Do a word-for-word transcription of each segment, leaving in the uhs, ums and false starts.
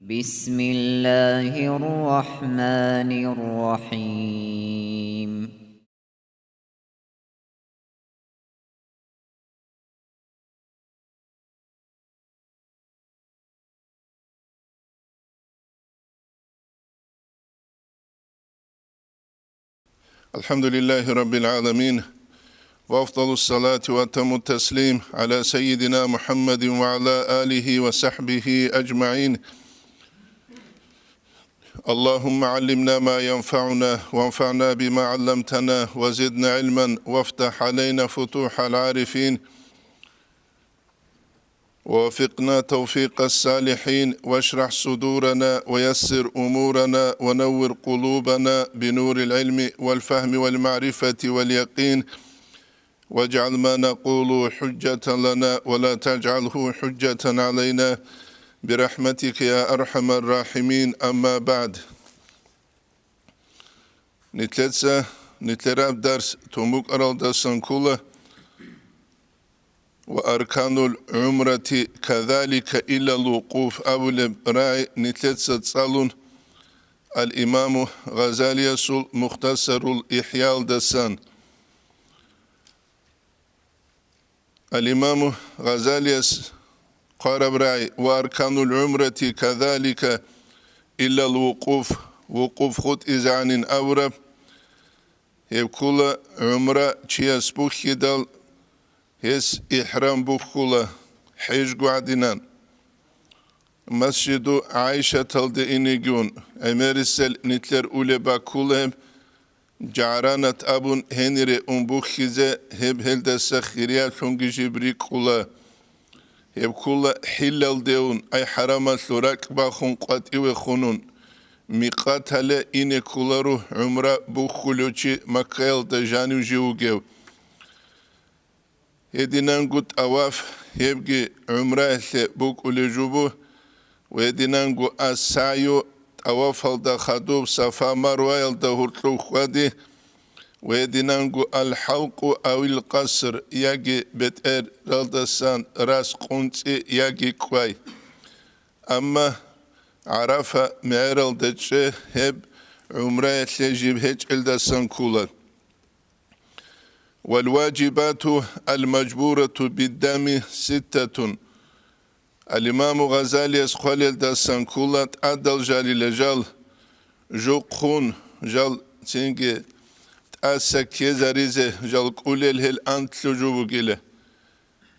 بسم الله الرحمن الرحيم. الحمد لله رب العالمين، وأفضل الصلاة وأتم التسليم على سيدنا محمد وعلى آله وصحبه أجمعين. اللهم علمنا ما ينفعنا، وانفعنا بما علمتنا، وزدنا علما، وافتح علينا فتوح العارفين، ووفقنا توفيق الصالحين، واشرح صدورنا، ويسر أمورنا، ونور قلوبنا بنور العلم والفهم والمعرفة واليقين، واجعل ما نقول حجة لنا، ولا تجعله حجة علينا، برحمتك يا أرحم الراحمين. أما بعد. Нилъеца нилъераб дарс тун букӀаралдасан ккола: «Ва арканул гӀумрати казалика иллал вукъуф» абулеб рагӀи нилъеца цӀалун, ал-Имаму Гъазалиясул Мухтасарул ИхӀялдасан. Ал-Имаму Гъазалияс хъвараб рагӀи: «Ва арканул гӀумрати казалика иллал вукъуф», вукъуф хутӀизегӀанин абураб, гьеб ккола гӀумра чияс бухьидал, гьес ихӀрам бухьула, хӀежго гӀадинан. Масжиду ГӀайшаталде инегун, гӀемерисел нилъер улеб баккула гьеб, ЖагӀранат абун гьенире ун бухьизе, гьеб гьелдаса хириялъунги жиб рикӀкӀула. Гьеб ккула хӀиллалде ун, ай хӀарамалъул ракӀ бахун къватӀиве хунун, микъатале ине кколаро гӀумра бухьулев чи Маккаялда жанив жив вугев. Гьединанго тӀаваф, гьебги гӀумраялъе букӀулеб жо буго, ва гьединанго ас-сагӀю, тӀавафалда хадуб Сафа-Марваялда гьоркьоб хьвади, ва гьединанго ал-хӀалкъу авил къаср, яги бетӀералдасан рас къунцӀи, яги кӀвай. Амма ГӀарафа мегӀералда чӀей, гьеб гӀумраялъе жиб гьечӀелдасан ккола. «Вал важибату ал мажбурату биддами ситтатун». Ал-Имаму Гъазалияс хъвалелдасан ккола тӀадал жалила жал, жухъун жал, цинги тӀаса ккезаризе жал кӀулел гьел анлъу жо бугила.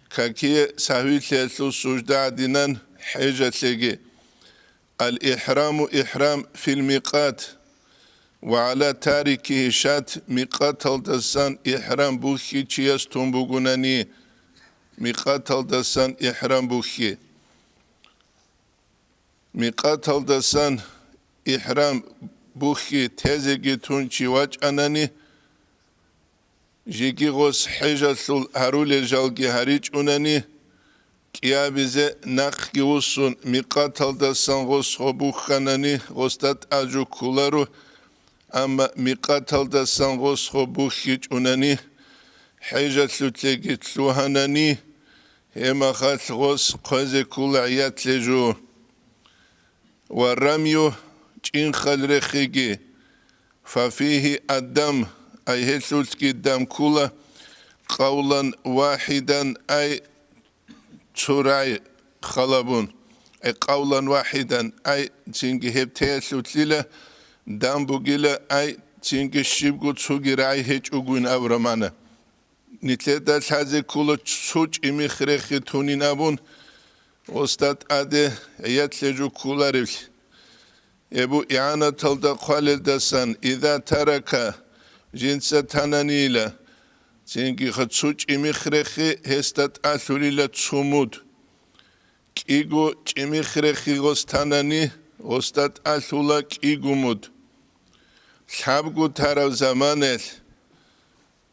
Какие сагьвилъиялъул сужда гӀадинан хӀежалъеги. Ал-ихӀраму ихӀрам фил микъат, ва гӀала тарикихи шат, микъаталдасан ихӀрам бухьи чияс тун бугунани, микъаталдасан ихӀрам бухьи. Микъаталдасан ихӀрам бухьи тезеги тун чи вачӀанани, жеги гъос хӀежалъул гьарулел жалги гьаричӀунани, кӀиабизе нахъги вуссун, микъаталдасан гъос гъо бухьанани, гъосда тӀад жо кколаро, амма микъаталдасан гъос гъо бухьичӀунани, хӀежалъулъеги лъугьанани, гьеб мехалъ гъос хъвезе ккола гӀиятлъе жо. Ва рамю, чӀинхал рехиги, фафигьи аддам, ай гьелъулъги дам ккула, къавлан вахӀидан, ай цо рагӀи халабун, ай къавлан вахӀидан, ай цинги гьеб теялъулъила дам бугила, ай цинги щибго цоги рагӀи гьечӀогойин абураб магӀна. Нилъеда лъазе ккола цо чӀимих рехи тунин абун, гъосда тӀаде гӀиятлъе жо кколаревлъи. Эбу ИгӀанаталда хъвалелдасан, иза тарака, жинца тананила, цинги цо чӀимих рехи гьесда тӀалъулила цо муд. КӀиго чӀимих рехи гъос танани, гъосда тӀалъула кӀиго муд. Лъабго тарав заманаялъ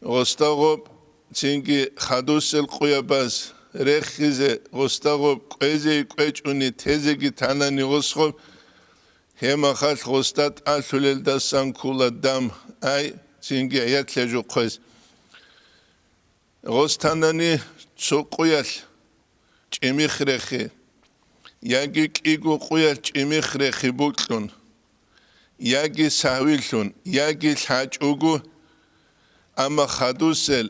гъосда гъоб цинги хадусел къуябаз рехизе, гъосда гъоб кӀвезе кӀвечӀони тезеги танани гъос гъоб, гьеб мехалъ гъосда тӀалъулелдасан ккола дам, ай цинги гӀиятлъе жо хъвез. Гъос танани цо къуялъ чӀимих рехи. яги кӀиго къуялъ чӀимих рехи букьун, яги сагьвилъун, яги лъачӀого, амма хадусел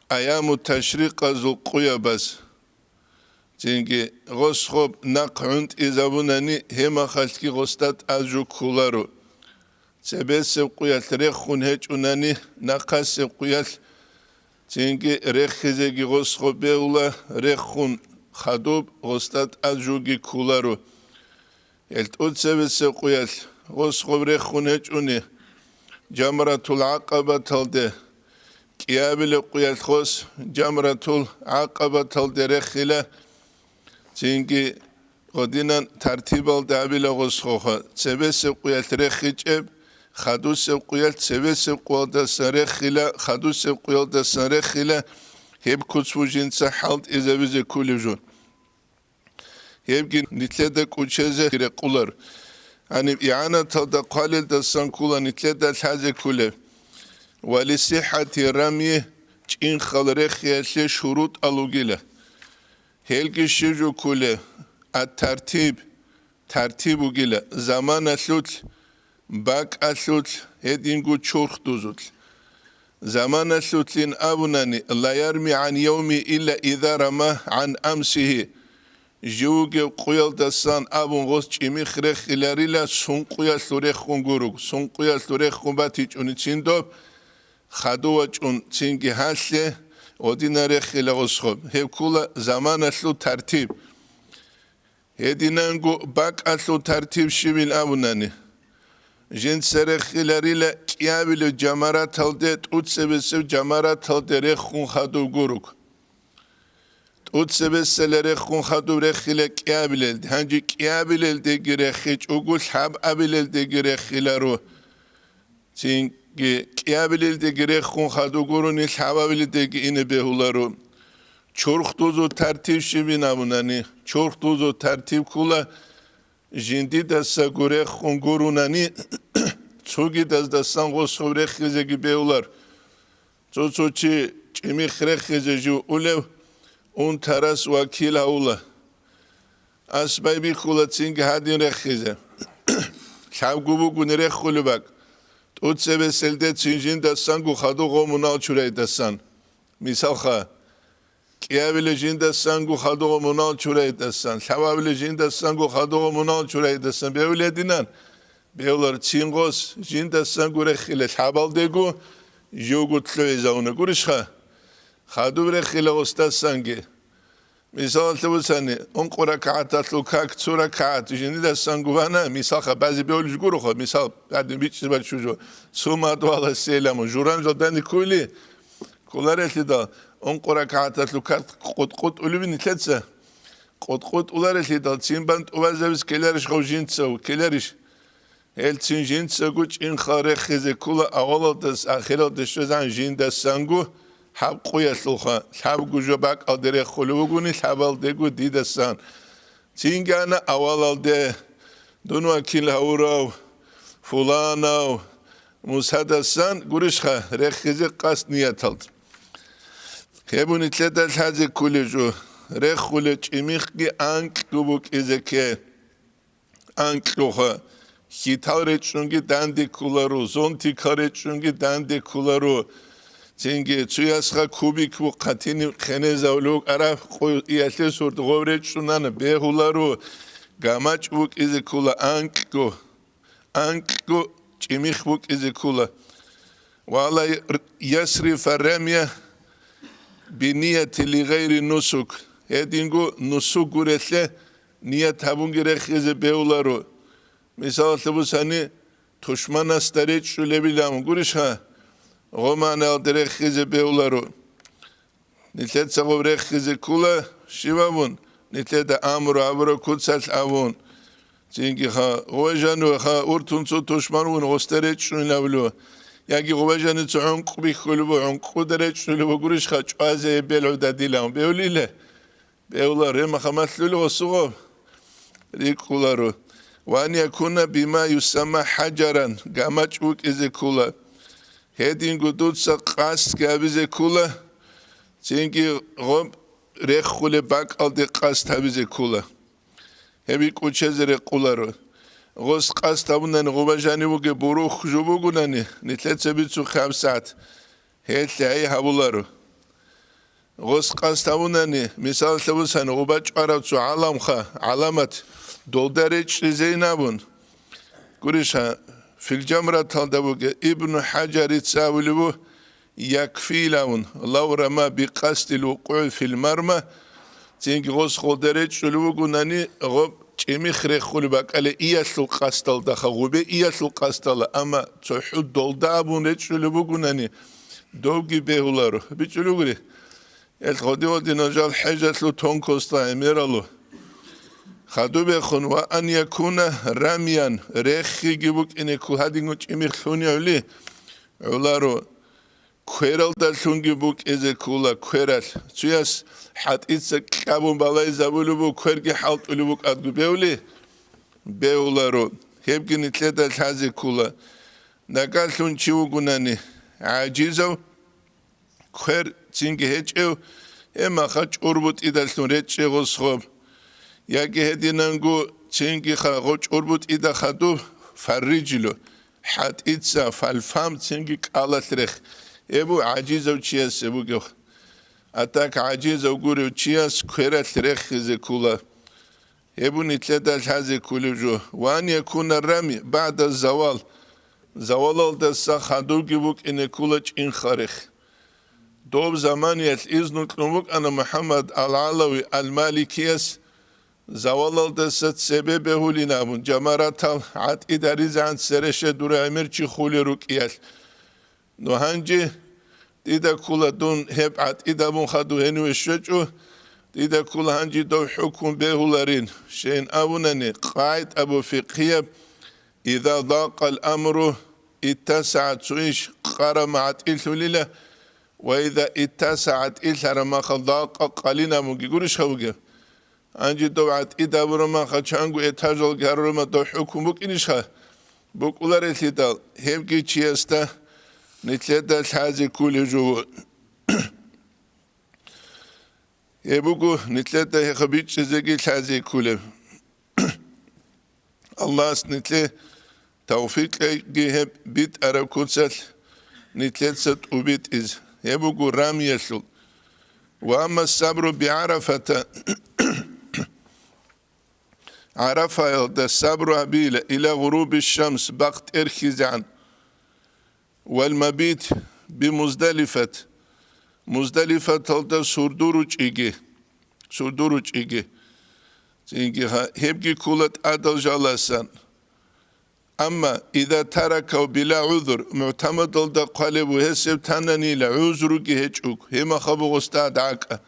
аяму ташрикъазул къуябаз. Цинги гъос гъоб нахъ гӀунтӀизабунани, гьемахалъги гъосда тӀад жо кколаро. Цебесеб къуялъ рехун гьечӀунани, нахъасеб къуялъ цинги рехизеги гъос гъоб бегьула, рехун хадуб гъосда тӀад жоги кколаро. Гьел тӀоцебесеб къуялъ гъос гъоб рехун гьечӀуни, Жамратул ГӀакъабаталде, кӀиабилеб къуялъ гъос Жамратул ГӀакъабаталде рехила, цинги гъодинан тартибалда абила гъос гъоха, цебесеб къуялъ рехичӀеб, хадусеб къуялъ цебесеб къуялдасан рехила, хадусеб къуялдасан рехила, гьеб куц бужинца хӀалтӀизабизе кколеб жо. Гьебги нилъеда кӀучезе рекъолар. Гьаниб игӀанаталда хъвалелдасан ккола нилъеда лъазе кколеб. Ва лисихӀати рамйи, чӀинхал рехиялъе шурутӀал ругила. Гьелги щиб жо кколеб? Ат-тартиб, тартиб бугила, заманалъулъ, бакӀалъулъ, гьединго чурхдузулъ. Заманалъулъин абунани, ла ярми гӀан явми илла иза рама гӀан амсигьи, живугев къуялдасан абун гъос чӀимих рехиларила, сункъуялъул рехун гуруг, сункъуялъул рехун батичӀуницин доб, хадув вачӀун цинги гьалъе, гъодина рехила гъос гъоб. Гьеб ккола заманалъул тартиб. Гьединанго бакӀалъул тартиб щибил абунани, жинца рехиларила кӀиабилеб жамараталде, тӀуцебесеб жамараталде рехун хадуб гуруг. ТӀуцебесела рехун хадуб рехила кӀиабилелде, гьанже кӀиабилелдеги рехичӀого, лъабабилелдеги рехиларо. Цинги кӀиабилелдеги рехун хадуб гурони, лъабабилелдеги ине бегьуларо. Чурхдузул тартиб щибин абунани, чурхдузул тартиб ккола, жиндидасаго рехун гурунани, цогидаздасан гъос гъоб рехизеги бегьулар. Цо-цо чи чӀимих рехизе жив улев, унтарас вакил гьавула. Ас байбихьула цинги гьадин рехизе. Лъабго бугони рехулеб бакӀ. ТӀуцебеселдецин жиндасанго хадув гъо мунагьал чурайдасан. Мисалха, кӀиабиле жиндасанго хадув гъо мунагьал чурайдасан, лъабабиле жиндасанго хадув гъо мунагьал чурайдасан бегьулединан, бегьулар цин гъос жиндасанго рехиле лъабалдего, живго лъугӀизавуна гурищха? Хадуб рехила гъосдасанги. Мисалалъе бусани, ункъо ракагӀаталъул как цо ракагӀат жиндидасан гувана, мисалха, базе бевлъи гуроха, мисал, гьадин бичӀчӀизе бачу жо, цо мадугьаласейилан журан жал данде ккули, кколарелъидал, ункъо ракагӀаталъул как къутӀ-къутӀулеб нилъеца. КъутӀ-къутӀуларелъидал, цин бан тӀубазабиз ккеларищ гъав жинцав, ккеларищ? Гьелцин жинцаго чӀинхъа рехизе ккола авалалдас ахиралде щвезегӀан жиндасанго гьаб къуялъулха, лъабго жо бакӀалде рехулев вугони лъабалдего дидасан. Цинги ана авалалде, дун вакил гьавурав, фуланав, Мусадасан гурищха рехизе къасд нияталда. Гьеб нилъеда лъазе кколеб жо, рехулеб чӀимихъги анкьго букӀизе кке. Анкьуха, хьитал речӀчӀунги данде кколаро, зонтикал речӀчӀунги данде кколаро. Цинги цуясха кубик бухъатиниб хенезавлуг араб къуялъе сурт гъов речӀчӀунана бегьуларо, гамачӀ букӀизе ккола анкьго, анкьго чӀимих букӀизе ккола. Ва ла ясрифа рамя бинияти ли гъайри нусук. Гьединго нусук гурелъе ният гьабунги рехизе бегьуларо. Мисалалъе бусани, тушманасда речӀчӀулебилан гурищха, гъоманалде рехизе бегьуларо. Нилъеца гъоб рехизе ккола, щиб абун, нилъеда амру гьабура куцалъ абун. Цинги ха, гъове жаниве ха, уртун цо тушман вугин гъосда речӀчӀунилавлу. Яги гъове жани цо гӀункъу бихьулеб, гӀункъуда речӀчӀулеб гурищха чӀвазе гьеб белгӀуда дилан бевлиле? Бегьула, гьемаха малъули гъосуго рикӀкӀуларо. Ва ан якуна бима юсамма хӀажаран, гамачӀ вукӀизе ккула. Гьединго дуца къасд гьабизе ккула, цинги гъоб рехулеб бакӀалде къасд гьабизе ккула. гьеб икӀучезе рекъоларо. Гъос къасд гьабунани гъуба жанив вугеб бурухъ жо бугунани, нилъеца бицухъе гьабсагӀат, гьелъ гьай гьабуларо. Гъос къасд гьабунани, мисаллъа бусани, гъуба чӀварав цо гӀаламха, гӀаламат, долда речӀчӀизейин абун. Гурищ гьа, Филжамраталда бугеб Ибну ХӀажарица абулеб бу, якфилавун, лав рама бикъасдил вукъугӀи фил марма, цинги гъос гъолда речӀчӀулев вугунани, гъоб чӀимих рехулеб бакӀале иялъул къасдалдаха, гъубе иялъул къасдала, амма цохӀу долда абун речӀчӀулев вугунани, довги бегьуларо. БичӀчӀулев гури? Эл гъоди-гъодинал жал хӀежалъул тонкостал гӀемералу. Хадубехун, ва ан якуна рамиян, рехиги букӀине ккола, гьадинго чӀимих лъунигӀули гӀоларо, квералдалъунги букӀизе ккола, квералъ. Цуяс хӀатӀица кьабун балайзабулеб бу, кверги хӀалтӀулеб букӀадго бевли, бегьуларо, гьебги нилъеда лъазе ккола. Нагагьлъун чи вугунани гӀажизав, квер цинги гьечӀев, гьеб маха чӀурбутӀидалъун речӀчӀе гъос гъоб. Яги гьединанго цинги ха-, гъо чӀурбутӀида хадуб фаррижилу, хӀатӀица, фалфам цинги кӀалалъ рех. Гьеб бу гӀажизав чиясе бугев. А так гӀажизав гурев чияс квералъ рехизе ккола. Гьеб бу нилъеда лъазе кколеб жо. Ва ан якуна рами баъда завал. Завалалдаса хадубги букӀине ккола чӀинха рех. Доб заманиялъ изну кьун букӀана МухӀаммад ал-ГӀалави ал-Маликияс, завалалдаса цебе бегьулин абун, жамаратал гӀатӀид гьаризегӀан цере щведура гӀемер чи хулел рукӀиялъ. Ну гьанже дида ккола дун гьеб гӀатӀид абун хадув гьениве щвечӀо, дида ккола гьанже дов хӀукму бегьуларин, щайин абунани, къагӀид абу фикъгьияб: «Иза дакъал амру иттасагӀа», цо иш къарама гӀатӀилъулила, «ва иза иттасагӀа», гӀатӀилъараб махал дакъа къалин абунги гурищха бугеб? Гьанже дов гӀатӀид абураб маха чанго этажалги гьарураб ма дов хӀукму букӀинищха? БукӀуларелъидал, гьебги чиясда нилъеда лъазе кколев жо. Гьеб буго нилъеда гьеха бичӀчӀизеги лъазе кколев. Аллагьас нилъе тавфикъ кьеги гьеб битӀараб куцалъ нилъеца тӀубитӀиз. Гьеб буго рамиялъул. Ва амма сабру би ГӀарафата, ГӀарафаялда сабру гьабила, ила гъуруби шамс, бакъ тӀерхьизегӀан, вал мабит би Муздалифат, Муздалифаталда сурду ручӀиги, сурду ручӀиги. Цинги гьа-, гьебги ккола тӀадал жаласан. Амма, иза таракав била гӀузур, мугӀтамадалда хъвалеб буго гьесеб тананила гӀузруги гьечӀого, гьеб махаб гъосда дагӀа.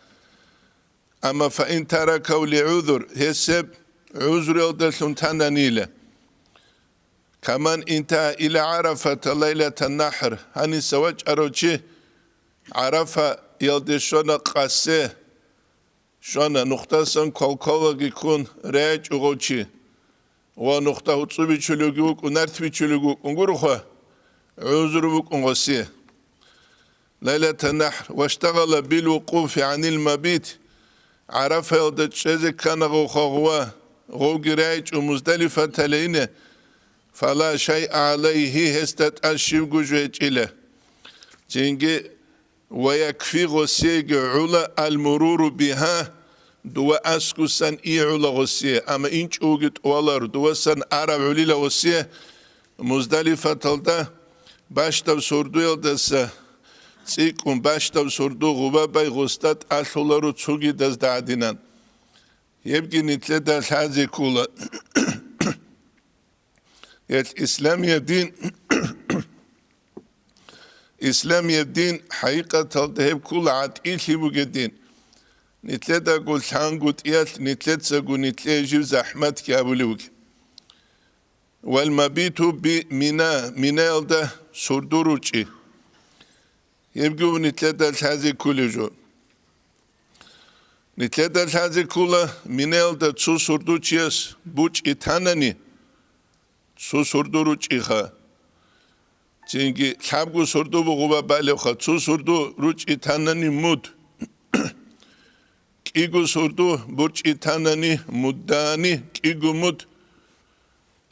Амма фаин таракав ли гӀузур, гьесеб гӀузруялдалъун тананила. Каман интагьа ила ГӀарафата лайлатан нахӀр, гьаниса вачӀарав чи ГӀарафаялде щвана къасе, щвана, нухдасан квалквалаги ккун регӀичӀого чи, ва нухда гьуцӀу бичулевги вукӀун, нарт бичулевги вукӀун гурохъа, гӀузру букӀун гъосие. Лайлатан нахӀр, ваштагъала бил вукъуфи гӀанил мабит, ГӀарафаялда чӀезе ккана гъовха гъува, гъовги регӀичӀо Муздалифаталейне, фала шайъа гӀалайгьи, гьесда тӀад щибго жо гьечӀила. Цинги Ва якфи гъосиеги гӀула ал-муруру бигьа, дова аскусан и гӀула гъосие, амма инчӀого тӀуваларо, довасан араб гӀулила гъосие, Муздалифаталда бащдаб сордоялдаса цӀикӀкӀун бащдаб сордо гъубабай гъосда тӀалъуларо цогидазда гӀадинан. Гьебги нилъеда лъазе ккола. Гьел исламияб дин, исламияб дин хӀакъикъаталда гьеб ккола гӀатӀилъи бугеб дин. Нилъедаго лъангутӀиялъ нилъецаго нилъее жив захӀматги гьабулев вугеб. Вал мабиту би Мина, Минаялда сурду ручӀи. Гьебги нилъеда лъазе кколев жо. Нилъеда лъазе ккола, Минаялда цо сурду чияс бучӀи танани, цо сурду ручӀиха. Цинги лъабго сурду бугъуба балевха, цо сурду ручӀи танани муд. кӀиго сордо борчӀи танани, муддани, кӀиго муд,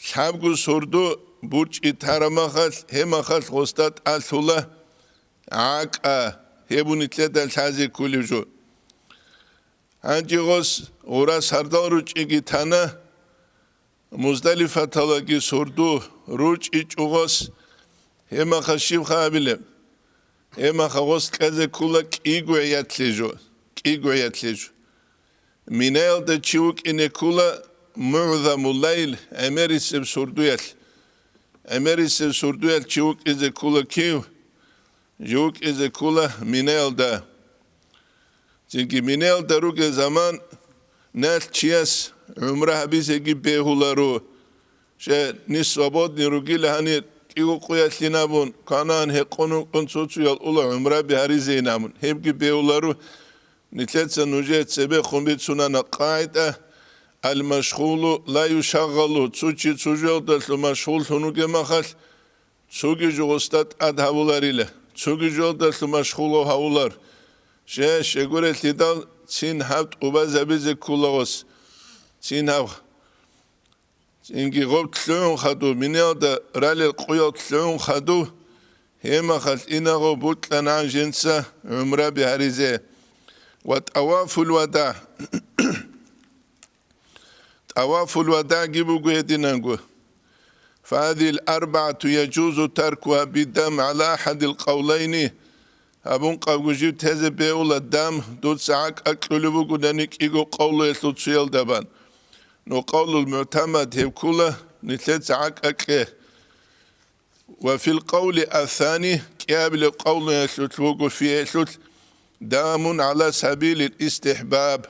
лъабго сордо борчӀи тарамахалъ, гьемахалъ гъосда тӀалъула гӀакӀа, гьеб нилъеда лъазе кколеб жо. Гьанже гъос гъура сардал ручӀиги тана, Муздалифаталаги сордо ручӀичӀо гъос, гьемаха щибха абилеб? Гьемаха гъос кьезе ккола кӀиго гӀиятлъе жо, кӀиго гӀиятлъе жо. Минаялда чи вукӀине ккола мугӀзамуллайл гӀемерисеб сордоялъ. ГӀемерисеб сордоялъ чи вукӀизе ккола кив? Жив вукӀизе ккола Минаялда. Цинги Минаялда ругел заман налъ чияс гӀумра гьабизеги бегьуларо. Щай, ниж свободный ругила гьанир кӀиго къуялъин абун, кванаан гьекъон вукӀун цо-цоял ула гӀумраби гьаризейин абун, гьебги бегьуларо. Нилъеца нужее цебехун бицунана къагӀида: «Ал-машгъулу ла юшагъалу», цо чи цо жоялдалъун машгъуллъун вугеб махалъ, цоги жо гъосда тӀад гьавуларила, цоги жоялдалъун машгъулав гьавулар. Щай, щегурелъидал цин гьаб тӀубазабизе ккола гъос. Цин гьаб. Цинги гъоб лъугӀун хадуб, Минаялда ралел къуял лъугӀун хадуб, гьемахалъ инагъо букьана жинца гӀумраби гьаризе. Ва тӀавафул вада. ТӀавафул вадагӀги буго гьединанго. Фагьадил арбагӀату яжузу таркугьа бидам гӀала ахӀадил къавлайни. Гьабун къабгу жиб тезе бегьула дам, дуца гӀакӀа кьулеб бугодани кӀиго къавлуялъул цуялда бан. Ну къавлул мугӀтамад гьеб ккула, нилъеца гӀакӀа кье. Ва фил къавли ассани, кӀиабилеб къавлуялъулъ вуго фигӀлулъ, дамун гӀала сабилил истихӀбаб,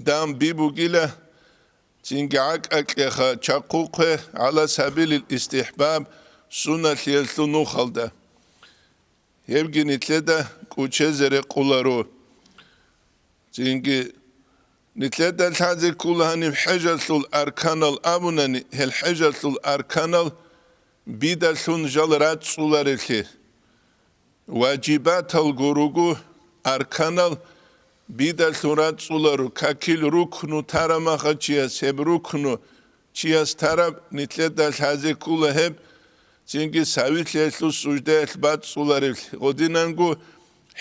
дам би бугила, цинги гӀакӀа кьеха чахъухъе гӀала сабилил истихӀбаб, сунналъиялъул нухалда. Гьебги нилъеда кӀучезе рекъоларо. Цинги нилъеда лъазе ккола гьаниб хӀежалъул арканал абунани, гьел хӀежалъул арканал бидалъун жал рацӀцӀуларелъи. Важибаталго руго арканал бидалъун рацӀцӀуларо, какил рукну тарамаха чияс гьеб рукну, чияс тараб нилъеда лъазе ккола гьеб, цинги савилъиялъул суждаялъ бацӀцӀуларевлъи, гъодинанго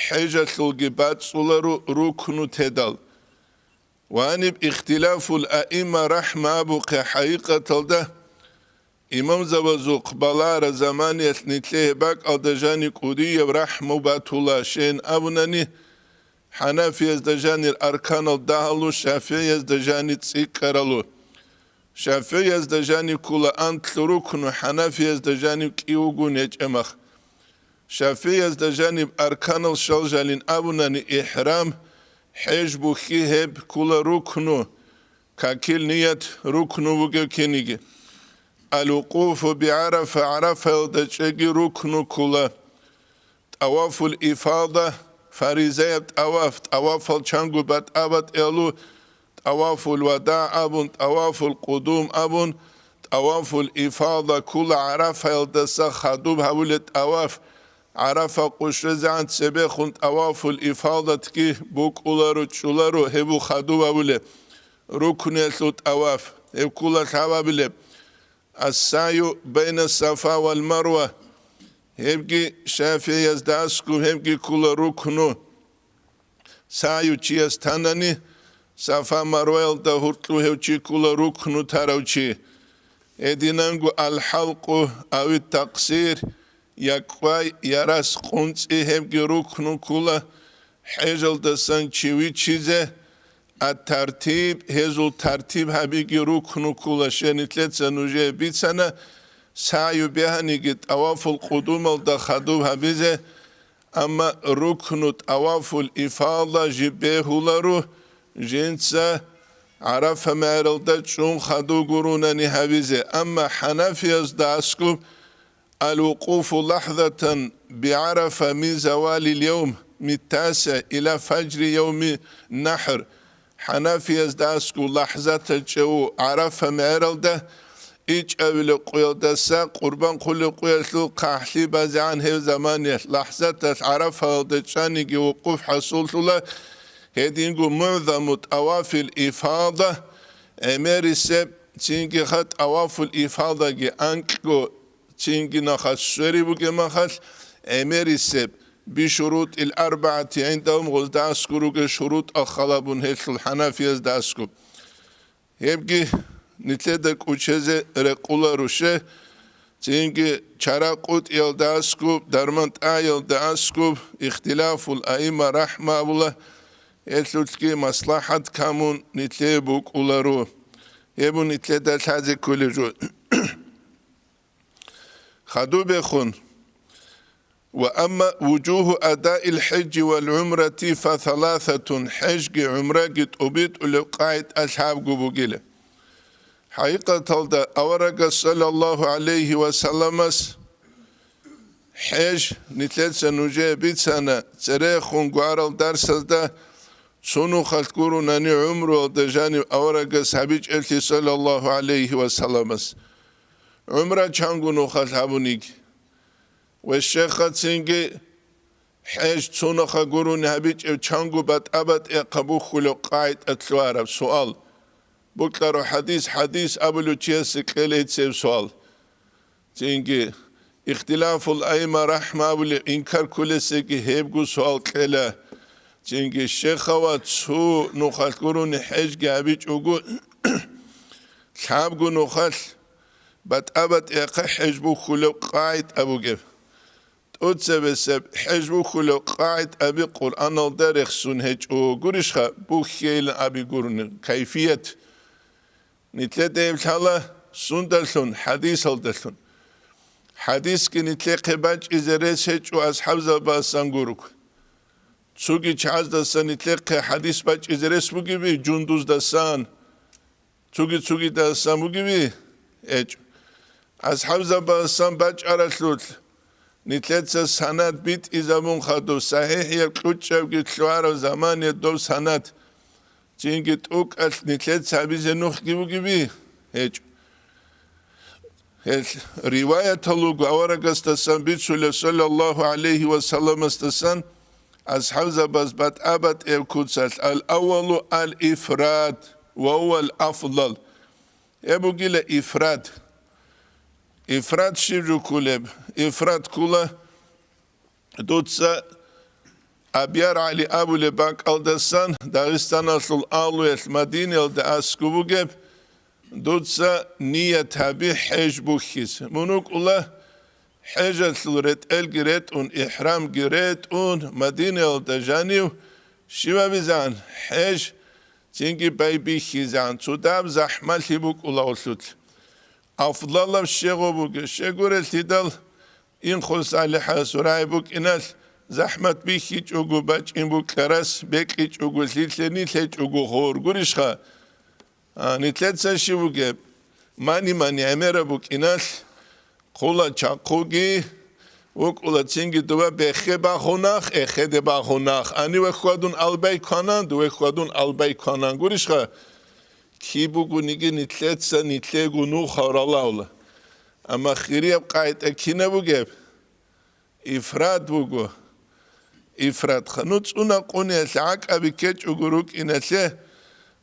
хӀежалъулги бацӀцӀуларо рукну тедал. Ва гьаниб ихтилафул аимма рахӀма абухъе хӀакъикъаталда, имамзабазухъ балагьараб заманиялъ нилъее бакӀалда жаниб кӀудияб рахӀму батула, щайин абунани, хӀанафиязда жанир арканал дагьалу, шафигӀиязда жаниб цӀикӀкӀаралу. ШафигӀиязда жаниб ккула анлъу рукну, хӀанафиязда жаниб кӀи вугун гьечӀеб мах. ШафигӀиязда жаниб арканал щалжалин абунани, ихӀрам, хӀеж бухьи гьеб ккула рукну, какил ният рукну вугев киниги. Ал-вукъуфу би-ГӀарафа, ГӀарафаялда чӀеги рукну ккула. ТӀавафул ифада, фаризаяб тӀаваф, тӀавафал чанго батӀа-батӀиялу, тӀавафул вадагӀ абун, тӀавафул къудум абун, тӀавафул ифада ккула ГӀарафаялдаса хадуб гьабулеб тӀаваф. ГӀарафа къушрезегӀан цебехун тӀавафул ифадатги букӀуларо, чӀуларо, гьеб хадуб гьабулеб, рукнуялъул тӀаваф, гьеб ккула лъабабилеб. Ас-сагӀю байна Сафа вал Марва. Гьебги шафигӀиязда аскӀуб, гьебги ккула рукну. СагӀю чияс танани, Сафа Марваялда гьуркьу гьев чи ккула рукну тарав чи. Гьединанго ал-хӀалкъу ави такъсир, я кӀвай, я рас къунцӀи, гьебги рукну ккула. ХӀежалдасан чи вичизе, ат-тартиб, гьезул тартиб гьабиги рукну ккула, щай нилъеца нужее бицана, сагӀю бегьаниги тӀавафул къудумалда хадуб гьабизе, амма рукну тӀавафул ифада жиб бегьуларо, жинца ГӀарафа мегӀералда чӀун хадуб гурунани гьабизе, амма хӀанафиязда аскӀуб, Ал-вукъуфу лахзатан би-ГӀарафа мин завалил явм миттасигӀ ила фажри явми нахӀр. ХӀанафиязда аскӀуб лахзатал чӀев ГӀарафа мегӀералда, ичӀабилеб къуялдаса къурбан хъулеб къуялъул хъахӀлъи базегӀан гьев заманиялъ лахзаталъ ГӀарафаялда чӀаниги вукъуф хӀасуллъула, Гьединго мугӀзаму тӀавафил ифада, гӀемерисеб, цинги ха тӀавафул ифадаги анкьго цинги нахъа свериб бугеб махалъ, гӀемерисеб, бишурутӀил арбагӀати гӀиндагьум, гъозда аскӀор ругел шурутӀал халабун гьелъул хӀанафиязда аскӀоб. Гьебги нилъеда кӀучезе рекъоларо, щай, цинги чара къутӀиялда аскӀоб, дарман тӀаялда аскӀоб, ихтилафул аимма рахӀмабула, гьелъулъги маслахӀат камун нилъее букӀуларо. Гьеб нилъеда лъазе кколеб жо. Хадубехун. Ва амма вужугьу адаил хӀижжи вал гӀумрати фа саласатун, хӀежги гӀумраги тӀубитӀулеб къагӀида лъабго бугила. ХӀакъикъаталда аварагас саллаллагьу гӀалайгьи ва салламас хӀеж, нилъеца нужее бицана церехун гуарал дарсазда, цо нухалъ гурунани гӀумруялда жанив аварагас гьабичӀеблъи саллаллагьу гӀалайгьи ва салламас. ГӀумра чанго нухалъ гьабуниги. Ва щехъа цинги хӀеж цо нухалъ гурони гьабичӀев чанго батӀа-батӀияб хъа бухьулеб къагӀида лъугьараб суал. Букьараб хӀадис, хӀадис абулев чиясе кьела гьеб суал. Цинги ихтилафул аимма рахӀмабули инкар кколесеги гьебго суал кьела. Цинги щехъа ва цо нухалъ гурони хӀежги гьабичӀого, лъабго нухалъ батӀа-батӀияб хъа хӀеж бухьулеб къагӀида бугеб. ТӀоцебесеб хӀеж бухьулеб къагӀидаби Къуръаналда рехсон гьечӀо гурищха, бухьейилан аби гурони, кайфият. Нилъеда гьеб лъала сундалъун? ХӀадисалдалъун. ХӀадисги нилъехъе бачӀизе рес гьечӀо асхӀабзабаасан гуруг. Цоги чагӀаздасан нилъехъе хӀадис бачӀизе рес бугеби, Жундуздасан, цоги-цогидасан бугеби? ГьечӀо. АсхӀабзабаасан бачӀаралъулъ нилъеца санад битӀизабун хадуб, сахӀихӀияб кьучӀабги лъугьараб замане доб санад цинги тӀокӀалъ нилъеца гьабизе нухги бугеби? ГьечӀо. Гьел риваятал руго аварагасдасан бицулеб, саллаллагьу гӀалайгьи ва салламасдасан, асхӀабзабаз батӀа-батӀияб куцалъ: «Ал-аввалу ал-ифрад, ва гьуа ал-афдал». Гьеб бугила ифрад. Ифрад щиб жо кколеб? Ифрад ккола дуца Абьяр ГӀали абулеб бакӀалдасан Дагъистаналъул агьлуялъ Мадинаялда аскӀоб бугеб, дуца ният гьаби хӀеж бухьизе. Мун вукӀула хӀежалъул ретӀелги ретӀун, ихӀрамги ретӀун, Мадинаялда жанив щиб гьабизегӀан? ХӀеж цинги байбихьизегӀан, цо даб захӀмалъи букӀула гъолъулъ. Афдалаб щегъо бугеб, щегурелъидал Инхъусалихъа сурай букӀиналъ, захӀмат бихьичӀого бачӀин букьарас бекьичӀого лъилъе нилъ гьечӀого гъор гурищха? А, нилъеца щиб бугеб? Мани-мани гӀемераб букӀиналъ, хъула чахъуги, вукӀула цинги дуба бехе бахунах, эхеде бахунах, ани вехьвадун албай кванан, ду вехьвадун албай кванан гурищха? Киб бугониги нилъеца нилъего нух гьавралавла. Амма хирияб къагӀида кинаб бугеб? Ифрад буго. Ифрад. ХануцӀуна къуниялъе гӀакӀаби ккечӀого рукӀиналъе,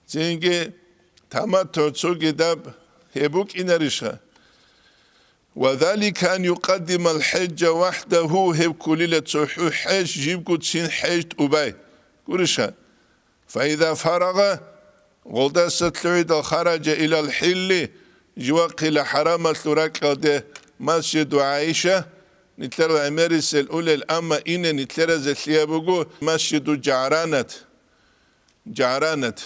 цинги таматтугӀ цогидаб гьеб букӀинарищха? «Ва залика ан юкъаддимал хӀежжа вахӀдагьу», гьеб кколила цохӀо хӀеж жибгоцин хӀеж тӀубай. Гуриша? «Фаиза фарагъа», гъолдаса лъугӀидал, «хараджа илал хӀилли», живахъила хӀарамалъул ракьалде, масжиду ГӀайша, нилъерал гӀемерисел улел, амма ине нилъеразелъияб буго масжиду ЖагӀранат. ЖагӀранат.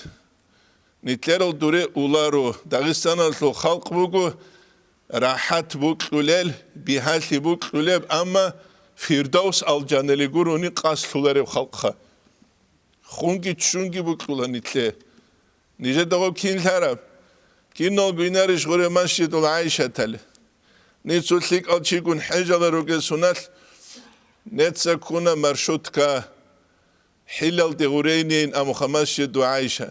Нилъерал дуре уларо, Дагъистаналъул халкъ буго, рахӀат букьулел, бигьалъи букьулеб, амма Фирдавс алжанали гурони къасд лъулареб халкъха. Хунги ччунги букьула нилъе. Нижедаго кин лъараб? Киналго инарищ гъуре масжидул ГӀайшатали? Ниж цо лъикӀал чигун хӀежала ругел суналъ, неца ккуна маршрутка, хӀилалде гъурейнин амуха масжиду ГӀайша.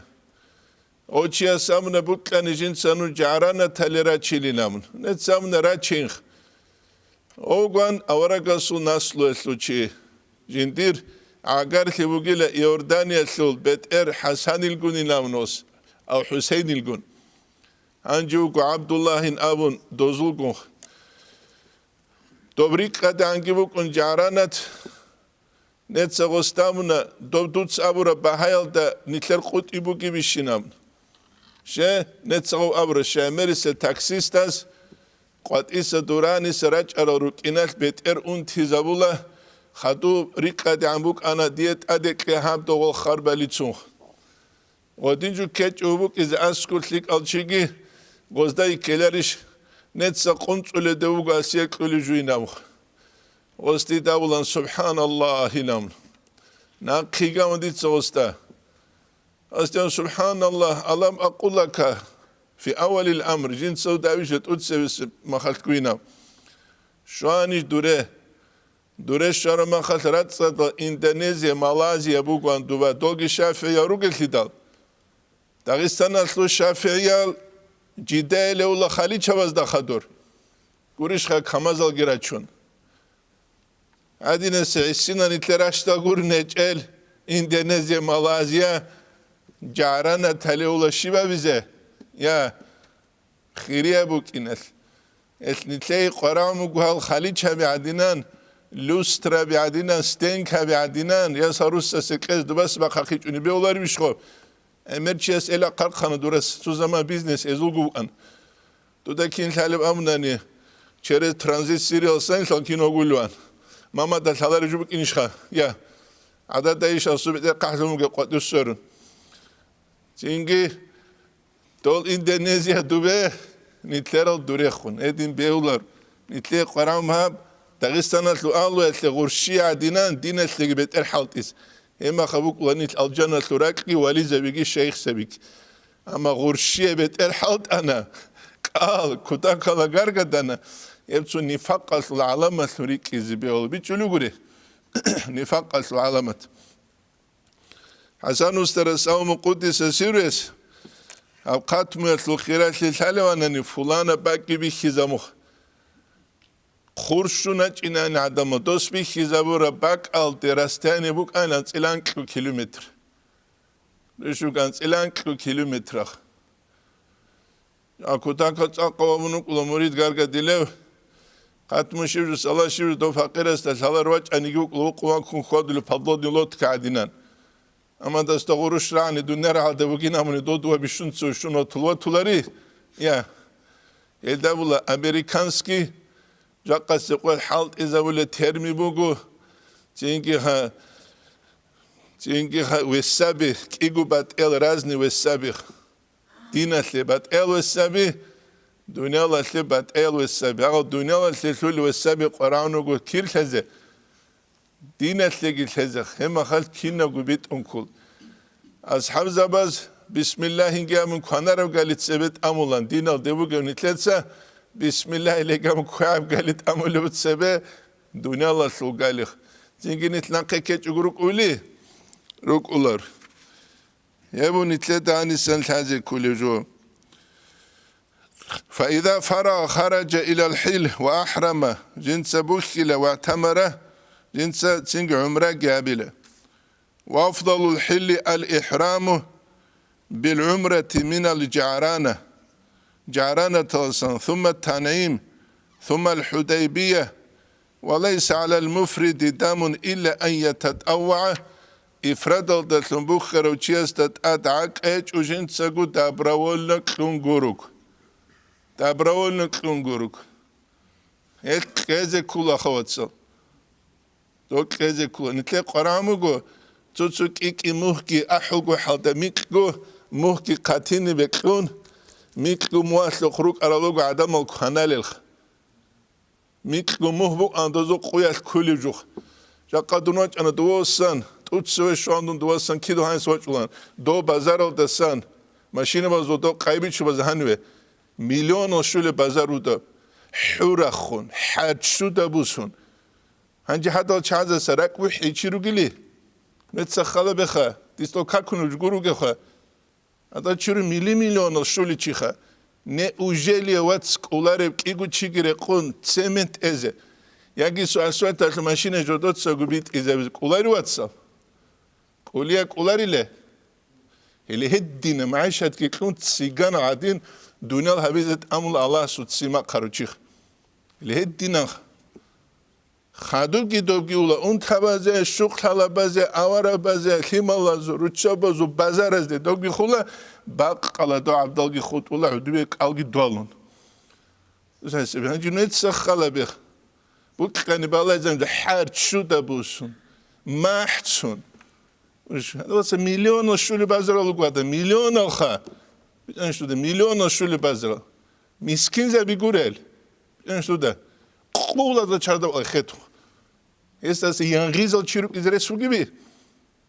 О, чияс абуна букьани жинца нуж ЖагӀранатали рачилин абун. Неца абуна рачинх. Огван аварагасул наслуялъул чи. Жиндир гӀагарлъи вугила Иорданиялъул бетӀер ХӀасанилгунин абун ос, ав ХӀусейнилгун. Гьанже вуго ГӀабдуллагьин абун дозулгун. Доб рикӀкӀадегӀанги букӀун ЖагӀранат. Неца гъосда абуна, доб дуца абураб багьаялда нилъер къутӀи бугебищин абун. Ще, неца гъов абура, ще, гӀемерисел таксистас къватӀиса дураниса рачӀарал рукӀиналъ бетӀер унтизабула, хадуб рикӀкӀадегӀан букӀана дие тӀаде кье гьаб догъал харбалицун. ГъодинчӀо ккечӀев вукӀизе аскӀор лъикӀал чиги гъозда йиккеларищ, неца къунцӀуледе вуго асие кьулев жуйнавха. Гъосде давулан, СубхӀаналлагь, илан. Нахъигавун дица гъосда. Гъосдиян, СубхӀаналлагь, алам акъулака фи авалил амр, жинцав давиша тӀуцевес махалъ гуйнав. Щванищ дуре. Дуре щвараб махалъ рацӀцӀадал Индонезия, Малайзия бугоан дуба, доги шафигӀиял ругелъидал. Дагъистаналъул шафигӀиял жидайилевула халичабазда хадур. Гурищха камазалги рачун. Гьадинасе гӀисинан нилъер ращтал гур нечӀел, Индонезия, Малайзия, жагӀрана талевула щибабизе, я, хирияб букӀиналъ. Элъ нилъее къварагӀун буго гьал халичаби гӀадинан, люстраби гӀадинан, стенкаби гӀадинан, ясал руссасе кьез дубас бахъахъичӀуни бевларибищ хъо? ГӀемер чияс эла хъархъана дурас, цо заман бизнес эзулго вукӀан. Дуда кин лъалеб абунани, через транзит Сириялсан лъал кин гьогулеван. Мамада лъалареб жо букӀинищха? Я. ГӀадада иш асубитӀе хъахӀлъун бугеб къватӀир сверун. Цинги дол Индонезия дубе, нилъерал дурехун, гьедин бевлар. Нилъее къварагӀун гьаб, Дагъистаналъул агьлуялъе гъурщи гӀадинан, диналъеги бетӀер хӀалтӀис. Гьеб махаб букӀула нилъ алжаналъул ракьги вализабиги шайихзабиги. Амма гъурщие бетӀер хӀалтӀана, кӀал, кутакала гаргадана, гьеб цо нифакъалъул гӀаламатлъун рикӀкӀизе бегьула бичӀчӀулев гури. Нифакъалъул гӀаламат. ХӀасан устарас Савму Къуддиса сиррес гьаб хъатмуялъул хиралъи лъалеванани, фулана бакӀги бихьизабуха. Хурщун ачӀинани гӀадамал, дос бихьизабураб бакӀалде расстояние букӀана анцӀила анкьу километр. Бищукан анцӀила анкьу километрах. Акутака цӀакъав абун вукӀула мурид гаргадилев. Хъатму щиб жо, сала щиб жо, дов факъирасда лъалар вачӀаниги вукӀула, вукъу ваккун хьвадулев подводный лодка гӀадинан. Амма дасда гъурущ рагӀани дунер гьалда бугин абуни додуа бищунца щун ватул ватулари? Я. Гьелда була американский, жакъасе къвел хӀалтӀизабулеб терми буго, цинги гьа-, цинги гьа-, весаби, кӀиго батӀел разный весаби. Диналъе батӀел весаби, дуниялалъе батӀел весаби. Агъа дуниялалъе лъул весаби къварагӀун вуго кирлъазе, диналъеги лъезехъ, гьеб махалъ кинабго битӀун ккол. АсхӀабзабаз бисмиллагьинги абун кванараб гали цебе тӀамулан, диналде бугев нилъеца бисмиллагьилеги абун кваяб гали тӀамулеб цебе дуниялалъул галихъ. Цинги нилъ нахъе ккечӀого рукӀули? РукӀулар. Гьеб нилъеда гьанисан лъазе кколев жо. فإذا فرغ خرج إلى الحل وأحرم, жинца бухьила ва тамара, жинца цинги гӀумраги гьабила. وأفضل الحل الإحرام بالعمرة من الجعرانة, ЖагӀранаталасан, ثم التنعيم, ثم الحديبية, وليس على المفرد دم إلا أن يتطوع, ифрадалдалъун бухьарав чиясда тӀад гӀакъ гьечӀо жинцаго добровольно кьун гуруг. Добровольно кьун гуруг. Гьел кьезе ккула, хавацал. Дол кьезе ккула. Нилъе къварагӀун буго, цо-цо кӀи-кӀи мухьги ахӀулго хӀалда микьго мухьги хъатине бекьун, микьго мугьалъухъ рукӀарал руго гӀадамал кваналелха. Микьго мугь букӀана дозул къуялъ кколев жух. Жакъа дун вачӀана дувасан, тӀуцеве щван дун дувасан кидал гьанис вачӀулан. Дов базаралдасан, машинабазул дов къайбичубаз гьаниве. Миллионал щулеб базар вугеб. ХӀурахун, хӀарччуда бусун. Гьанже гьадал чагӀазаса ракӀ бухӀи чи ругели? Мецах халабеха, дистал какун гуругеха. Ада чуру мили-миллионал щуличиха. Неужели вац кӀулареб кӀиго чиги рекъун цемент эзе? Яги су асфальталъ машина жодоцаго битӀизабизе кӀулари вацал? Гьулия кӀоларила. Гьеле гьедина магӀишатги кьун ццигана гӀадин, дуниял гьабизе тӀамула Аллагьасул ццин бахъарав чи. Гьеле гьединан хадубги добги ула унтабазе, щухълъалабазе, аварагбазе, лъималазул, руччабазул, базаразде добги хула, бакъала дов гӀабдалги хутӀула, гӀудубе кӀалги дуалун. Гьанже нуца халабех. Буккани балайзан хӀарччуда бусун, махӀцун. Уж, гьадаса миллионал щулеб базарал руго гьада, миллионалха. БитӀанщуда, миллионал щулеб базарал. Мискинзаби гурел. БитӀанщуда, къулазда чардав ахету. Гьесдаса янгъизал чи рукӀизе рес бугеби?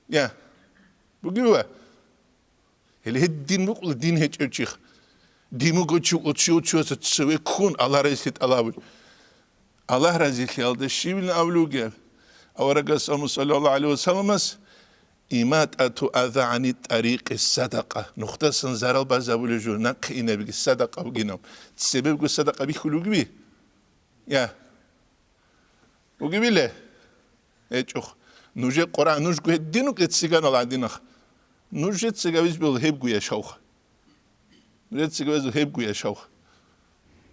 Я. Бугеба? Гьеле гьедин букӀула дин гьечӀев чихъ. Дин буго чи, чи, чиясда цеве ккун, Аллагь разилъи тӀалабулев. Аллагь разилъиялда щивилан абулев вугев? Аварагас аму, саллаллагьу гӀалайгьи ва салламас, иматӀату аза гӀани тӀарикъи садакъа. Нухдасан зарал базабулев жо, нахъе инабиги садакъа бугинав. Цебебго садакъа бихьулев вугеби? Я. Бугебиле? ГьечӀохъ. Нужер Къуръан, нужго гьедин рукӀе ццигана гӀадинахъ. Нужеца гавиз бегьула гьебго яшавха. Нужеца гавиз гьебго яшавха.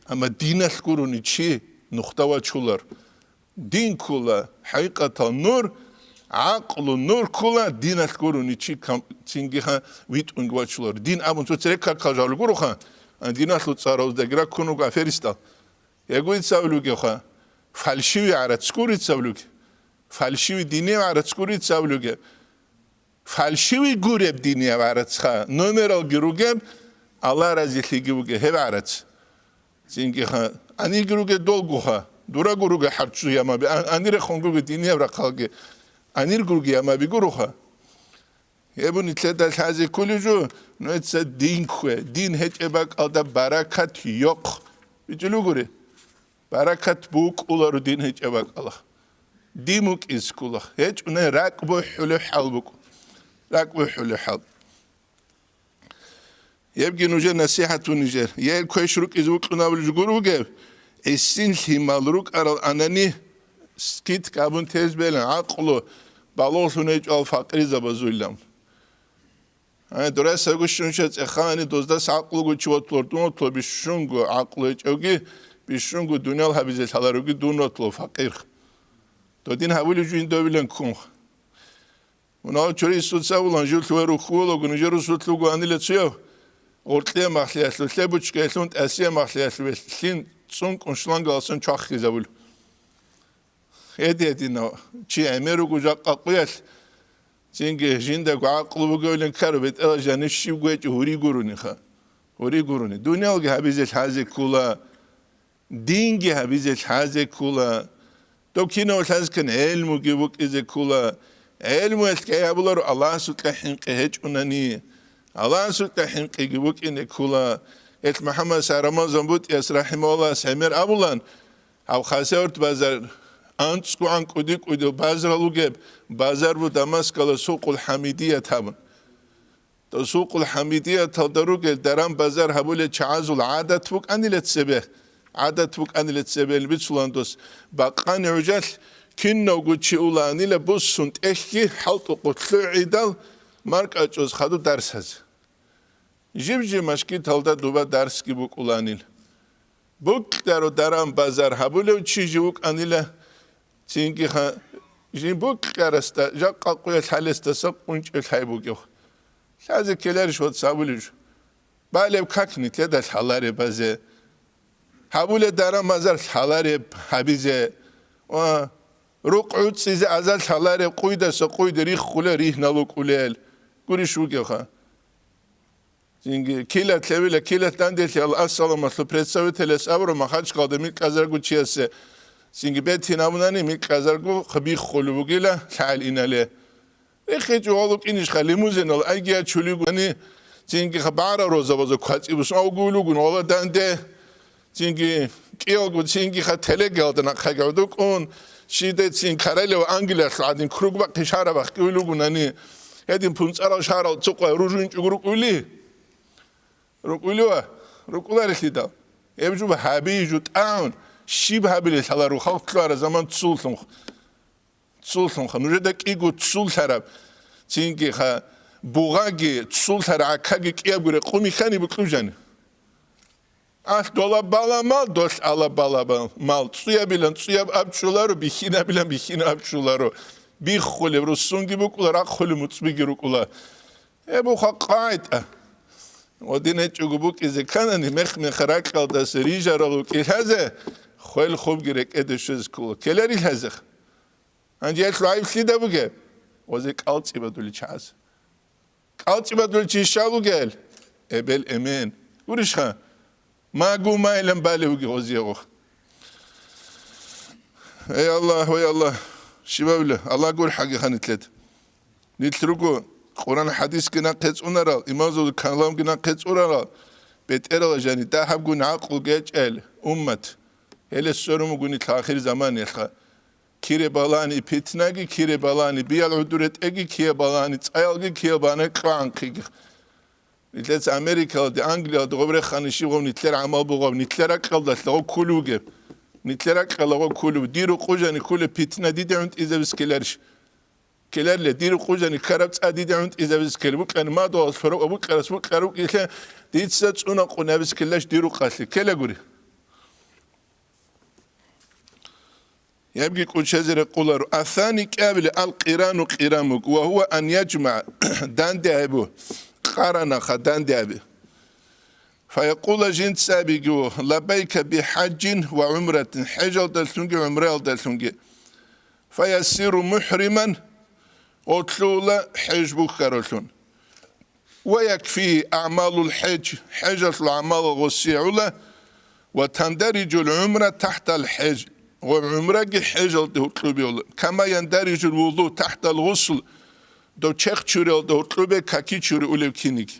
Амма диналъ гурони чи нухда вачулар. Дин ккола, хӀакъикъатал нур, гӀакълу нур ккола, диналъ гурони чи кам-, цинги ха витӀунги вачулар. Дин абун цо цереккакал жавлу гуроха, а диналъул цӀаравздаги раккун руго аферистал. Яго ицавлугеха, фальшивый гӀарац гур ицавлуге, фальшивый динияв гӀарац гур ицавлуге, фальшивый гуреб динияв гӀарацха, номералги ругеб, Аллагь разилъиги вуге гьеб гӀарац. Цинги ха, анирги руге долгуха, дураго руге хӀарччу ямаби, а-, анирехун руге динияв рахъалги, анирги руге ямаби гуруха. Гьеб нилъеда лъазе кколев жо, нуца дин хве, дин гьечӀеб бакӀалда баракат йохъ. БичӀчӀулугури, баракат букӀуларо дин гьечӀеб бакӀалах. Дин букӀиз кколах. ГьечӀунай ракӀ бухӀулев хӀал букӀу. РакӀ бухӀулев хӀал. Гьебги нужер насихӀат ву нижер. Ел квеш рукӀизе вукьунабулеб жо гур бугеб, гӀисин лъимал рукӀарал анани, скидка абун тез белан, гӀакълу балугълъун гьечӀо ал факъирзабазулилан. Гьай, дурасаго щунча цӀехани доздас гӀакълуго чи ватулар, дун ватула бищунго гӀакълу гьечӀевги, бищунго дуниял гьабизе лъаларуги дун ватула факъир. Додин гьабулев жугьин довилан ккун. Мунагьал чури Исуца вулан, жив лъугьа рухьулаго, нижер русулъ вуго анила цуяв, гъоркье махлъиялъулъе бучкаялъун тӀасие махлъиялъуве лъин цӀункӀун шлангалъун чвахизабул. Гьедин-гьединав чи гӀемер руго жакъа къуялъ, цинги жиндаго гӀакълу бугевлин ккару, бетӀерал жанив щиб гьечӀо гьури гурониха. Гьури гурони. Дуниялги гьабизе лъазе ккула. Динги гьабизе лъазе ккула. Дов кинав лъазкан гӀелмуги букӀизе ккула. ГӀелмуялъ гьабуларо Аллагьасукьа хӀинкъи гьечӀунани. Аллагьасукьа хӀинкъиги букӀине ккула. Гьелъ МухӀаммад Рамазан БутӀияс рахӀимагьуллагьас гӀемер абулан, гьав Хасавюрт базар, анцӀгогӀан кӀуди-кӀудияв базарал ругеб, базар бу Дамаскала Сукъул ХӀамидият гьабун. Досукъул ХӀамидияталда ругел даран-базар гьабулел чагӀазул гӀадат букӀанила цебе, гӀадат букӀанила цебе бицулан дос, бакъани гӀужалъ кинавго чи уланила буссун тӀехьги хӀалтӀукъу лъугӀидал маркӀачӀоз хадуб дарсазе. Жиб-жиб машгиталда дуба дарсги букӀуланил. БукӀаро даран-базар гьабулев чи жив вукӀанила, цинги ха-, жив букӀарасда жакъа къуялъ гьалесдаса къунчӀев лъай бугев. Лъазе ккеларищ вац гьабулев жо? Балеб как нилъеда лъалареб базе. Гьабулеб даран-базар лъалареб гьабизе. Ва рукъ гӀуцӀизе аза лъалареб къуйдаса къуйде риххулел ригьнал вукӀулел. Гурищ вугевха? Цинги килат лъевила, килат данделъи ал ассаламалъул представителяс абура Махачкалда микьазаргу чиясе. Цинги бетин абунани микьазаргу хабиххулев вугила лъагӀел инале. РиххичӀо валукӀинищха лимузинал айги ячулигуни, цинги хабара розабаза квацӀи бусун авгуйлугун вала данде. Цинги кӀиялго цинги ха телегалда нахъаги гӀодукӀун, щиде цин королева Англиялъул гӀадин круг бахъи шараб бахъи уйлугунани, гьедин пунцӀарал шарал цукъа ружунчӀуг рукӀули? РукӀули ва? РукӀуларелъидал. Гьеб жуба гьаби жу тӀагӀун, щиб гьабилел лъалару халкълъуара заман цуллъун. Цуллъунха, нужеда кӀиго цуллъараб, цинги ха, бугъаги, цулъа рагӀакаги кӀиябго рекъон михьани букьужани. Алъ дола бала мал, долъ ала бала мал. ЦӀуябилан цӀуяб абчӀуларо, бихьинабилан бихьинаб абчӀуларо. Биххулеб руссунги букӀула, рахъулеб муцӀбиги рукӀула. Гьеб буха къагӀида. Гъодин гьечӀого букӀизе кканани, мех-меха ракьалдаса рижарал рукӀилъазе, хвел-хубги рекӀеде щвезе ккола. Ккеларилъазе. Гьанже гьелъул гӀайиб лъида бугеб? Гъозе кӀалцӀи бадулел чагӀаз. КӀалцӀи бадулел чи щал вугел? Эбел-эмен. Гурищха? Магу-майилан балев вуги гъозиягъухъ. Эй Аллагь, эй Аллагь, щибабила, Аллагь гурхӀаги ханилъед. Нилъ руго Къуран-хӀадисги нахъе цӀунарал, имамзул каламги нахъе цӀурарал, бетӀерала жани дагьабгун гӀакълу гечӀел уммат. Гьеле сверун буго нилъ ахир заманиялъха. Кире балани питнаги, кире балани биял гӀудур ретӀеги, кие балани цӀаялги, кие бана кьвагӀанхъиги. Нилъеца Америкалде, Англиялде гъоб рехани щиб гъов нилъер гӀамал бугъав, нилъер ракьалдалъа гъов кколев вугеб. Нилъер ракьалда гъов кколев. Дир рукъужани кколеб питна диде гӀунтӀизабиз ккеларищ? Ккеларила, дир рукъужани ккараб цӀа диде гӀунтӀизабиз ккел. Букьани мадугьал лъурав ва букьарас букьарав кьилъе дица цӀунакъунабиз ккелаш дир рукъалъе. Ккелагури. Гьебги кӀучезе рекъоларо. Асани кӀабили ал-къирану къиран буго, ва гьува ан яжмагӀа, данде гьабу, къаранаха данде гьаби. Фаякъула жинца абиги, лаббайка бихӀаджин ва гӀумратин, хӀежалдалъунги гӀумраялдалъунги. Фаясиру мухӀриман, гъорлъула хӀеж бухьаралъун. Ва якфи аъмалул хӀеж, хӀежалъул гӀамалал гъосие гӀула, ва тандариджул гӀумра тахтал хӀеж, ва гӀумраги хӀежалде гьоркьубиула, кама яндариджул вузу тахтал гъусл, дов чехъ чуриялда гьоркьубе каки чури улев киниги.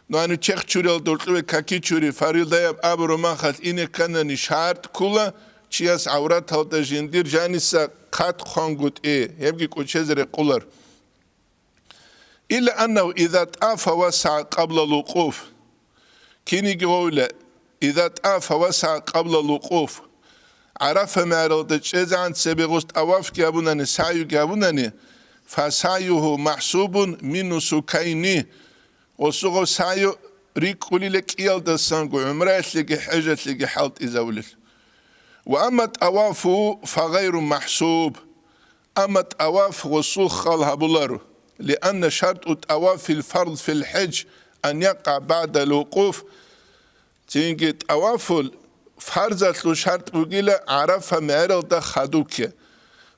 Ну, гьанив чехъ чуриялда гьоркьубе каки чури фарилдаяб абураб махалъ ине кканани шартӀ ккула, чияс гӀавраталда жиндир жаниса хъат хъвангутӀи, гьебги кӀучезе рекъолар. Илла аннагьу иза тӀафа васагӀа къабла лукъуф. Киниги гъовила, иза тӀафа васагӀа къабла лукъуф. ГӀарафа мегӀералда чӀезегӀан цебе гъос тӀавафги гьабунани, сагӀюги гьабунани, фасагӀюгьу махӀсубун мин нусукайни. Гъосул гъов сагӀю рикӀкӀунила кӀиялдасанго гӀумраялъеги хӀежалъеги хӀалтӀизабулел. Ва амма тӀавафу фагъайру махӀсуб. Амма тӀаваф гъосул хал гьабуларо, лианна шартӀу тӀавафил фард фил хӀеж ан якъа баъдал вукъуф, цинги тӀавафул фарзалъул шартӀ бугила ГӀарафа мегӀералда хадуб кке.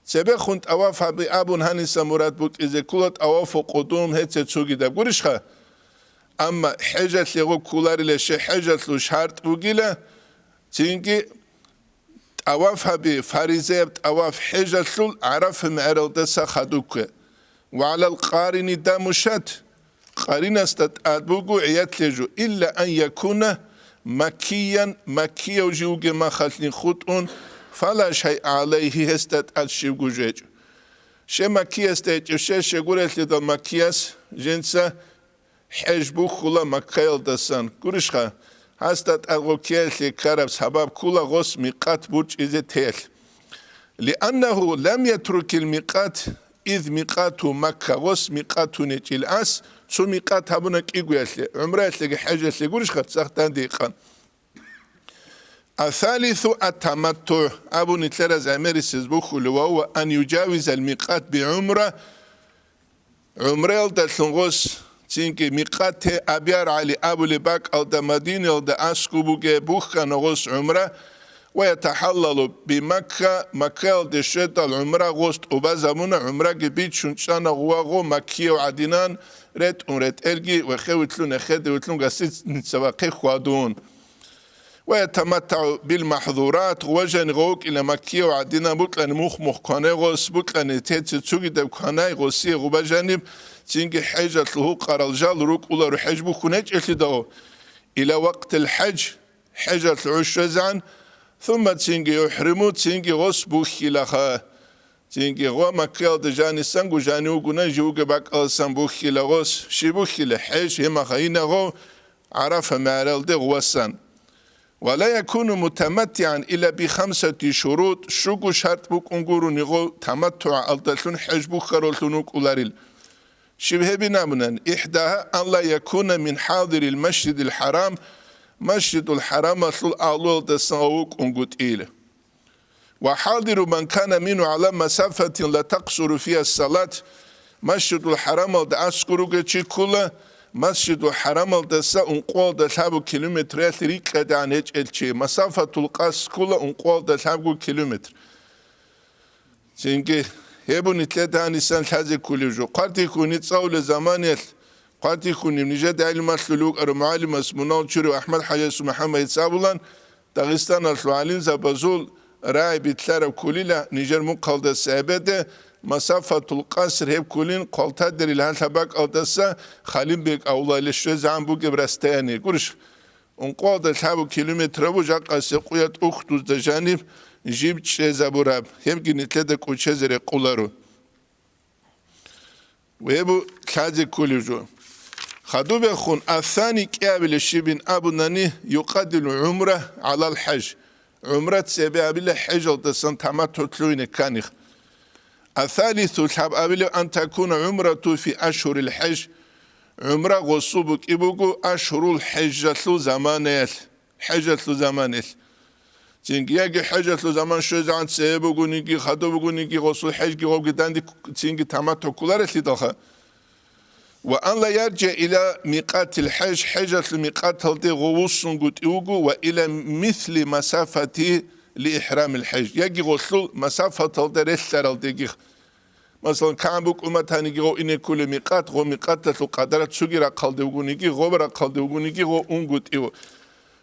Цебехун тӀаваф гьаби абун гьаниса мурад букӀизе ккола тӀавафу къудум гьеце цогидаб гурищха? Амма хӀежалъе гъо кколарила щай хӀежалъул шартӀ бугила, цинги тӀаваф гьаби, фаризаяб тӀаваф хӀежалъул ГӀарафа мегӀералдаса хадуб кке. Ва гӀалал къарини даму шат, къаринасда тӀад буго гӀият лъежу, илла ан якуна маккиян, маккияв жив вугеб махалъ хутӀун, фала шайъа гӀалайгьи, гьесда тӀад щибго жечӀо. Щай маккиясда гьечӀеб, щай щегурелъидал маккияс жинца хӀеж бухьула Маккаялдасан. Гурищха, гьасда тӀад гъо ккеялъе ккараб сабаб ккола гъос микъат бурчӀизе теялъ. Лианнагьу лам ятрукил микъат, из микъату Макка, гъос микъатунечӀил ас, цо микъат гьабуна кӀигоялъе, гӀумраялъеги хӀежалъе гурищха цӀакъ данде икъан. Асалису ат-таматтугӀ, абуни лъараз гӀемерисез бухьулев, ва гьува ан южавизал микъат бигӀумра, гӀумраялдалъун гъос цинги микъате Абиар ГӀали абулеб бакӀалда Мадинаялда аскӀуб бугеб бухьана гъос гӀумра, ва ятахӀаллалу би Макка, Маккаялде щведал гӀумра гъос тӀубазабуна, гӀумраги бичун чӀана гъувагъо маккияв гӀадинан, ретӀун ретӀелги, вехевилълъун, эхедевилълъун гостиница вахъе хьвадун. Ва ятаматтагӀу бил махӀзурат, гъуважани гъовукӀила маккияв гӀадинан букьани мухъ-мухъ кванай гъос, букьани теце цугидаб кванай гъосие гъубажаниб, цинги хӀежалъул гьукъарал жал рукӀуларо хӀеж бухьун гьечӀелъидал, ила вакътил хӀеж, хӀежалъ гӀуш щвезегӀан, сумма цинги юхӀриму, цинги гъос бухьилаха. Цинги гъо Маккаялда жанисанго жани вугуна, живго бакӀаласан бухьила гъос, щиб бухьила хӀеж, гьемаха инагъо, ГӀарафа мегӀералде гъувасан. Ва ла якуну мутаматтигӀан илла би хамсати шурут, щуго шартӀ букӀун гурони гъов таматтугӀалдалъун хӀеж бухьараллъун вукӀуларил. Щиб гьебин абунани, ихӀдагьа: «Ан ла якуна мин хӀадирил Масжидил ХӀарам», Масжидул ХӀарамалъул агьлуялдасан вукӀунгутӀила. «Ва хӀадиру ман кана мингьу гӀала масафатин ла такъсуру фигьа салат», Масжидул ХӀарамалда аскӀор ругев чи ккола, Масжидул ХӀарамалдаса ункъоялда лъабго километриялъ рикӀкӀадегӀан гьечӀел чи, масафатул къаср ккола ункъоялда лъабго километр. Цинги гьеб нилъеда гьанисан лъазе кколев жо. Хъватихьуни цӀалулел заманиялъ, хъватихьуниб нижеда гӀилмалъулев вукӀарав мугӀалимас мунагьал чурав АхӀмад-хӀажиясул МухӀаммадица абулан, Дагъистаналъул гӀалимзабазул рагӀи битлъараб кколила нижер мухъалдаса гьебеде, масафатул къаср гьеб кколин, Хъалтадерил гьалъа бакӀалдаса Халимбек авлалъе щвезегӀан бугеб расстояние. Гурищ? Ункъоялда лъабго километр абу жакъасе къуя тӀухьдузда жаниб жиб чӀезабураб, гьебги нилъеда кӀочезе рекъоларо. Гьеб лъазе кколев жо. Хадубехун, асани кӀиабилеб щибин абунани, юкъаддиму гӀумра гӀалал хӀаж. ГӀумра цебе абила хӀежалдасан таматтугӀ лъугьине кканихъ. Асалису лъабабилеб ан такуна гӀумрату фи ашгьурил хӀеж. ГӀумра гъосул букӀи буго ашгьурул хӀежалъул заманаялъ, хӀежалъул заманаялъ. Цинги яги хӀежалъул заман щвезегӀан цебе бугониги, хадуб бугониги, гъосул хӀежги гъобги данде цинги таматтугӀ кколарелъидалха. Ва ан ла яржигӀа ила микъатил хӀеж, хӀежалъул микъаталде гъов вуссунгутӀи вуго, ва ила мисли масафати ли ихӀрамил хӀеж, яги гъолъул масафаталда релълъаралдеги. Масалан, КагӀба букӀун батаниги гъов ине кколев микъат, гъов микъаталъул къадарат цоги рахъалде вугониги, гъоб рахъалде вугониги гъов унгутӀи вуго.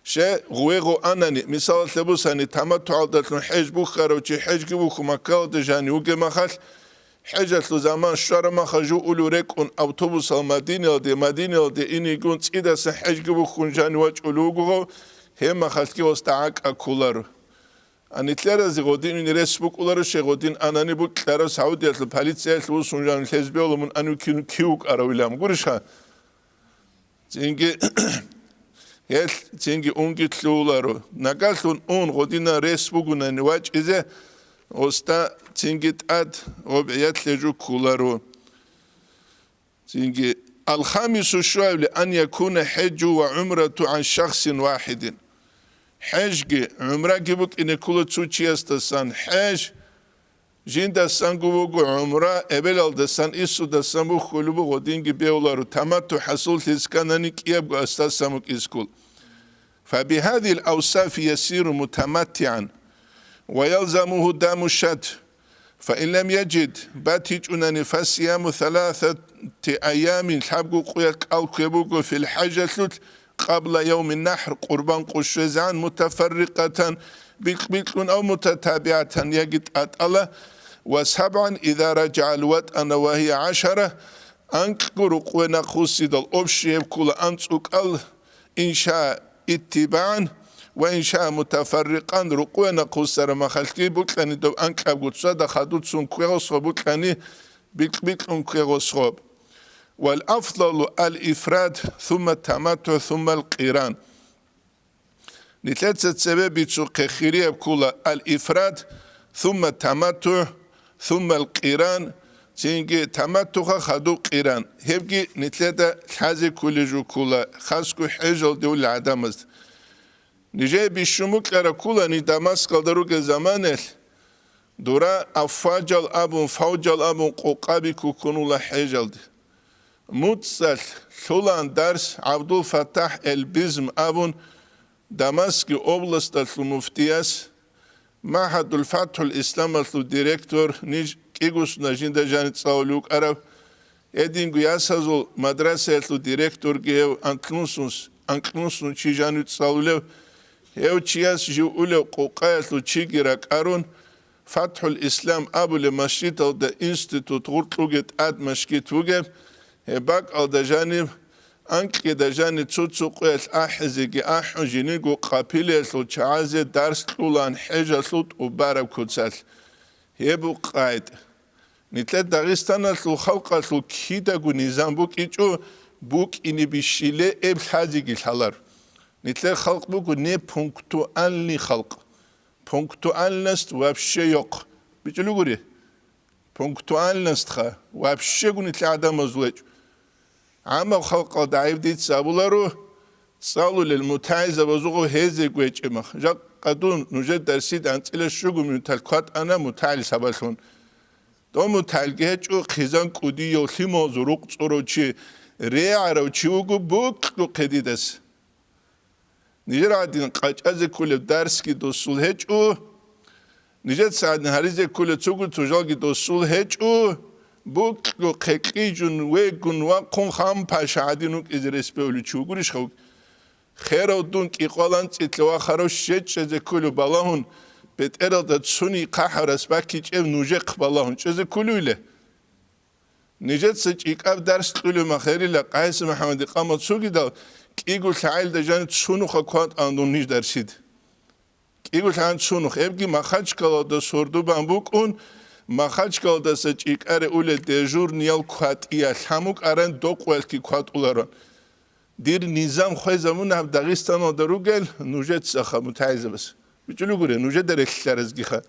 Щай, гъуве гъов анани, мисалалъе бусани, таматтугӀалдалъун хӀеж бухьарав чи хӀежги бухьун Маккаялда жанив вугеб махалъ, хӀежалъул заман щвараб махалъ жив улев рекӀун автобусал Мадинаялде, Мадинаялде инегун цӀидасан хӀежги бухьун жанив вачӀулев вуго гъов, гьеб махалъги гъосда гӀакӀа кколаро. А нилъеразе гъодин рес букӀуларо, щай гъодин анани букӀарав Саудиялъул полициялъ вуссун жанив лъезбе вуламун анив кин-, кив вукӀаравилан гурищха? Цинги, гьелъ цинги унги лъугьуларо. Нагалъун ун гъодинан рес бугунани вачӀизе, гъосда цинги тӀад гъоб гӀиятлъе жо кколаро. Цинги, алхамису щуабилеб ан якуна хӀежу ва гӀумрату гӀан шахсин вахидин. ХӀежги гӀумраги букӀине ккола цо чиясдасан, хӀеж Жиндасанго вуго гӀумра, эбелалдасан, инсудасан бухьулеб буго, динги бевларо, таматту хӀасуллъизе кканани кӀиябго асдасан букӀизе ккола. فبهذه الأوصاف يصير متمتعا ويلزمه دم الشهر، فإن لم يجد, батичӀунани, فصيام ثلاثة أيام, лъабго къуялъ кӀал ккве буго, في الحجة, قبل يوم النحر, къурбан къо щвезегӀан, متفرقة, бикь-бикьун, أو متتابعة, яги тӀатӀала, وسبعا إذا رجع الوطن وهي عشرة, анкьго рукъве нахъвуссидал, общий гьеб ккола анцӀукӀал, إن شاء اتباعا وإن شاء متفرقا, рукъве нахъвуссараб махалъги букьани доб анкьабго цода хадуцун кквегъос гъо букьани, бикь-бикьун кквегъос гъоб. والأفضل الإفراد ثم التمتع ثم القران. Нилъеца цебе бицухъе хирияб ккола الإفراد ثم التمتع ثم القران, цинги таматтуха хадуб къиран. Гьебги нилъеда лъазе кколеб жо ккола, хасго хӀежалде унел гӀадамазда. Нижее бищун букьараб кколани Дамаскалда ругел заманаялъ, дора афважал абун, фавжал абун къокъаби ккуккун ула хӀежалде. МуцӀцӀалъ лъулаан дарс ГӀабдул-Фаттахь эль-Бизм абун, Дамаскги областалъул муфтияс, МагӀхадул ФатхӀул Исламалъул директор, ниж кӀигусна жинда жаниб цӀалулев вукӀарав, гьединго ясазул мадрасаялъул директорги гьев анкьнусун, анкьнусун чи жанив цӀалулев, гьев чияс жив улев къокъаялъул чиги ракӀарун, ФатхӀул Ислам абулеб мажгиталда институт гъуркьуги тӀад мажгит вугеб, гьеб бакӀалда жаниб, анкьида жаниб цо-цо къоялъ ахӀизеги ахӀун, жиниго къапилаялъул чагӀазе дарс кьулаан хӀежалъул тӀубараб куцалъ. Гьеб букъ къайд. Нилъер Дагъистаналъул халкъалъул кидаго низам букӀичӀо, букӀине бищилеб лъазеги лъалар. Нилъер халкъ буго непунктуальный халкъ. Пунктуальность вообще йохъ. БичӀулев гури? Пунктуальностха вообще гунилъи гӀадамазул гьечӀо. ГӀаммаб халкъалда гӀайиб дица абуларо, цӀалулел мутагӀилзабазухъ гьезего гьечӀеб мах. Жакъа дун нужер дарсида анцӀила щуго минутал кватӀана мутагӀил сабаблъун. Дов мутагӀилги гьечӀо, хъизан кӀудияв, лъималазул рукъ цӀурав чи, регӀарав чи вуго букьу хъедидас. Нижер гӀадин къачӀазе кколеб дарсги досул гьечӀо, нижеца гӀадин гьаризе кколеб цугу-цужалги досул гьечӀо, букьу хъекьижун вегун вахъун хан паша гӀадин вукӀизе рес бевличи вугурищха вуг? Херав дун кӀикъвалан цӀитлъи вахарав щечӀезе кколев балагьун, бетӀералда цуни хъахӀарас баккичӀев нужехъ балагьун чӀезе кколевиле? Нижеца чӀикӀаб дарс кьулев махерила КъайсмахӀамад Икъамал цугидал, кӀиго лъагӀелда жани цунуха кватӀан дун ниж дарсид. КӀиго лъагӀан цунух, эбги Махачкалалда сордо бан букӀун, Махачкалалдаса чӀикӀаре улел дежурниял кватӀиялъ гьамукӀаран докъуялъги кватӀуларан. Дир низам хвезабуна гьаб Дагъистаналда ругел нужецаха мутагӀилзабаз. БичӀулев гуре, нужеда релълъаразгиха.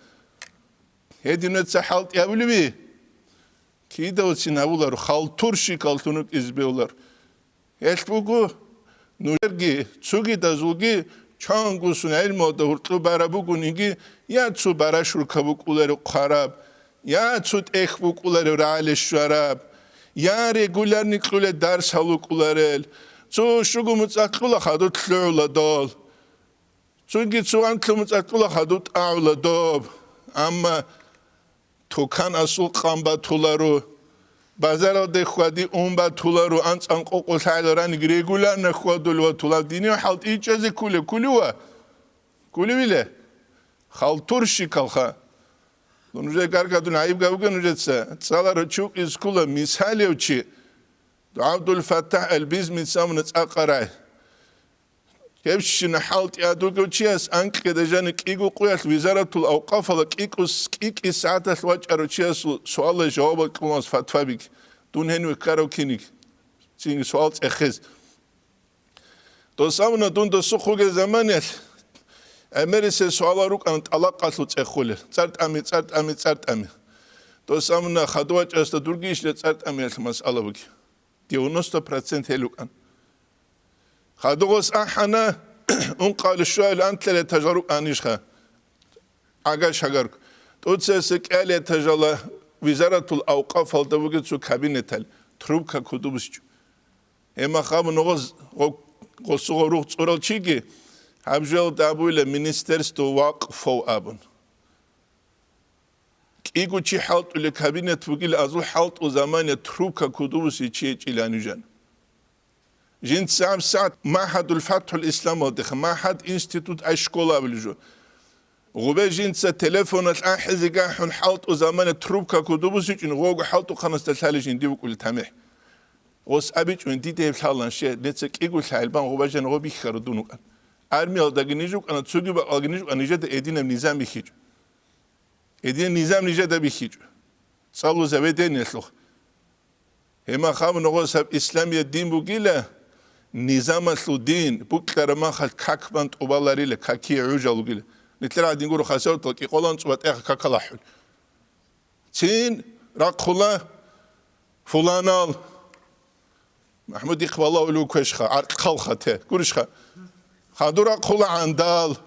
Гьединеца хӀалтӀи гьабулеби? Кидавцин гьавулар, халтур щикаллъун вукӀизе бевлар. Гьелъ буго, нужерги цугидазулги чангусун гӀилмуялда гьуркьу бараб бугониги, я цо барашурка букӀуларев хъвараб, я цо тӀехь букӀуларев рагӀале щвараб, я регулярный кьулел дарс гьалукӀуларел, цо щуго муцӀалъ кьула хадур лъугӀула дол. Цунги цо анлъу муцӀалъ кьула хадуб тӀагӀула доб. Амма тукан асул къан батуларо, базаралде хьвади ун батуларо, анцӀан къокъо лъагӀел раниги регулярно хьвадулев ватулав динив хӀалтӀи чӀезе ккулев, ккулев ва? Ккулевиле? Халтур щикалха. Нужее гаргадун гӀайиб гавуге нужеца, цӀаларо чи вукӀизе ккула мисалев чи, ГӀабдул-ФаттахӀ ал-Бизмица абуна цӀакъ рагӀи. Гьебщина хӀалтӀи гьадугев чияс анкьида жани кӀиго къуялъ визаратул авкъафала кӀикӀус-, кӀикӀи сагӀаталъ вачӀарав чиясул суалал жавабал кьумас фатва биги, дун гьенив ккарав киниг, цинги суал цӀехез. Дос абуна, дун досухъ вугел заманиялъ гӀемерисел суалал рукӀана тӀалакъалъул цӀехулел, цӀар тӀами, цӀар тӀами, цӀар тӀами. Дос абуна, хадув вачӀарасда дурги ишле цӀар тӀамиялъул масъала буги. Девяносто процент гьел рукӀан. Хадугъас ахӀана, ункъали щуайил антлъали этажал рукӀанищха? ГӀагар-шагар. ТӀоцесекӀали этажала визаратул авкъафалда бугеб цо кабинетал, трубка кодобусичӀо. Гьеб махаб ногъоз гъо-, гъосугъо рух цӀурал чиги, гьаб жоялда абуйла министерство вакъфов абун. КӀиго чи хӀалтӀулеб кабинет бугила, азул хӀалтӀул заманиялъ трубка кодобуси чи гьечӀила гьанив жан. Жинца гьабсагӀат МахӀадул ФатхӀул Исламалдеха, махӀад, институт, ай школа абулеб жо. Гъубе жинца телефоналъ ахӀизе гахӀун хӀалтӀул заманиялъ трубка кодобусичӀин, гъого хӀалтӀухъанасда лъалеб жинди вукӀулеб тамихӀ. Гъос абичӀун, дида гьеб лъалан, ше, неца кӀиго лъагӀел бан гъуба жан гъо бихьаро дун вукӀан. Армиялдаги ниж вукӀана, цоги бакӀалги ниж вукӀана, нижеда гьединаб низам бихьичӀо. Гьедин низам нижеда бихьичӀо. ЦӀалу заведениялъухъ. Гьеб махаб ногъос гьаб исламият дин бугила, низамалъул дин, букьараб махалъ как бан тӀубаларила, какие гӀужал ругила. Нилъер гӀадин гуро хасаватал кӀикъолан цӀуба тӀехъа какал ахӀул. Цин рахъула фуланал, МахӀмуд ихъ балагьулев квешха, гӀаркьхъалха те, гурищха? Хадур рахъула гӀандал,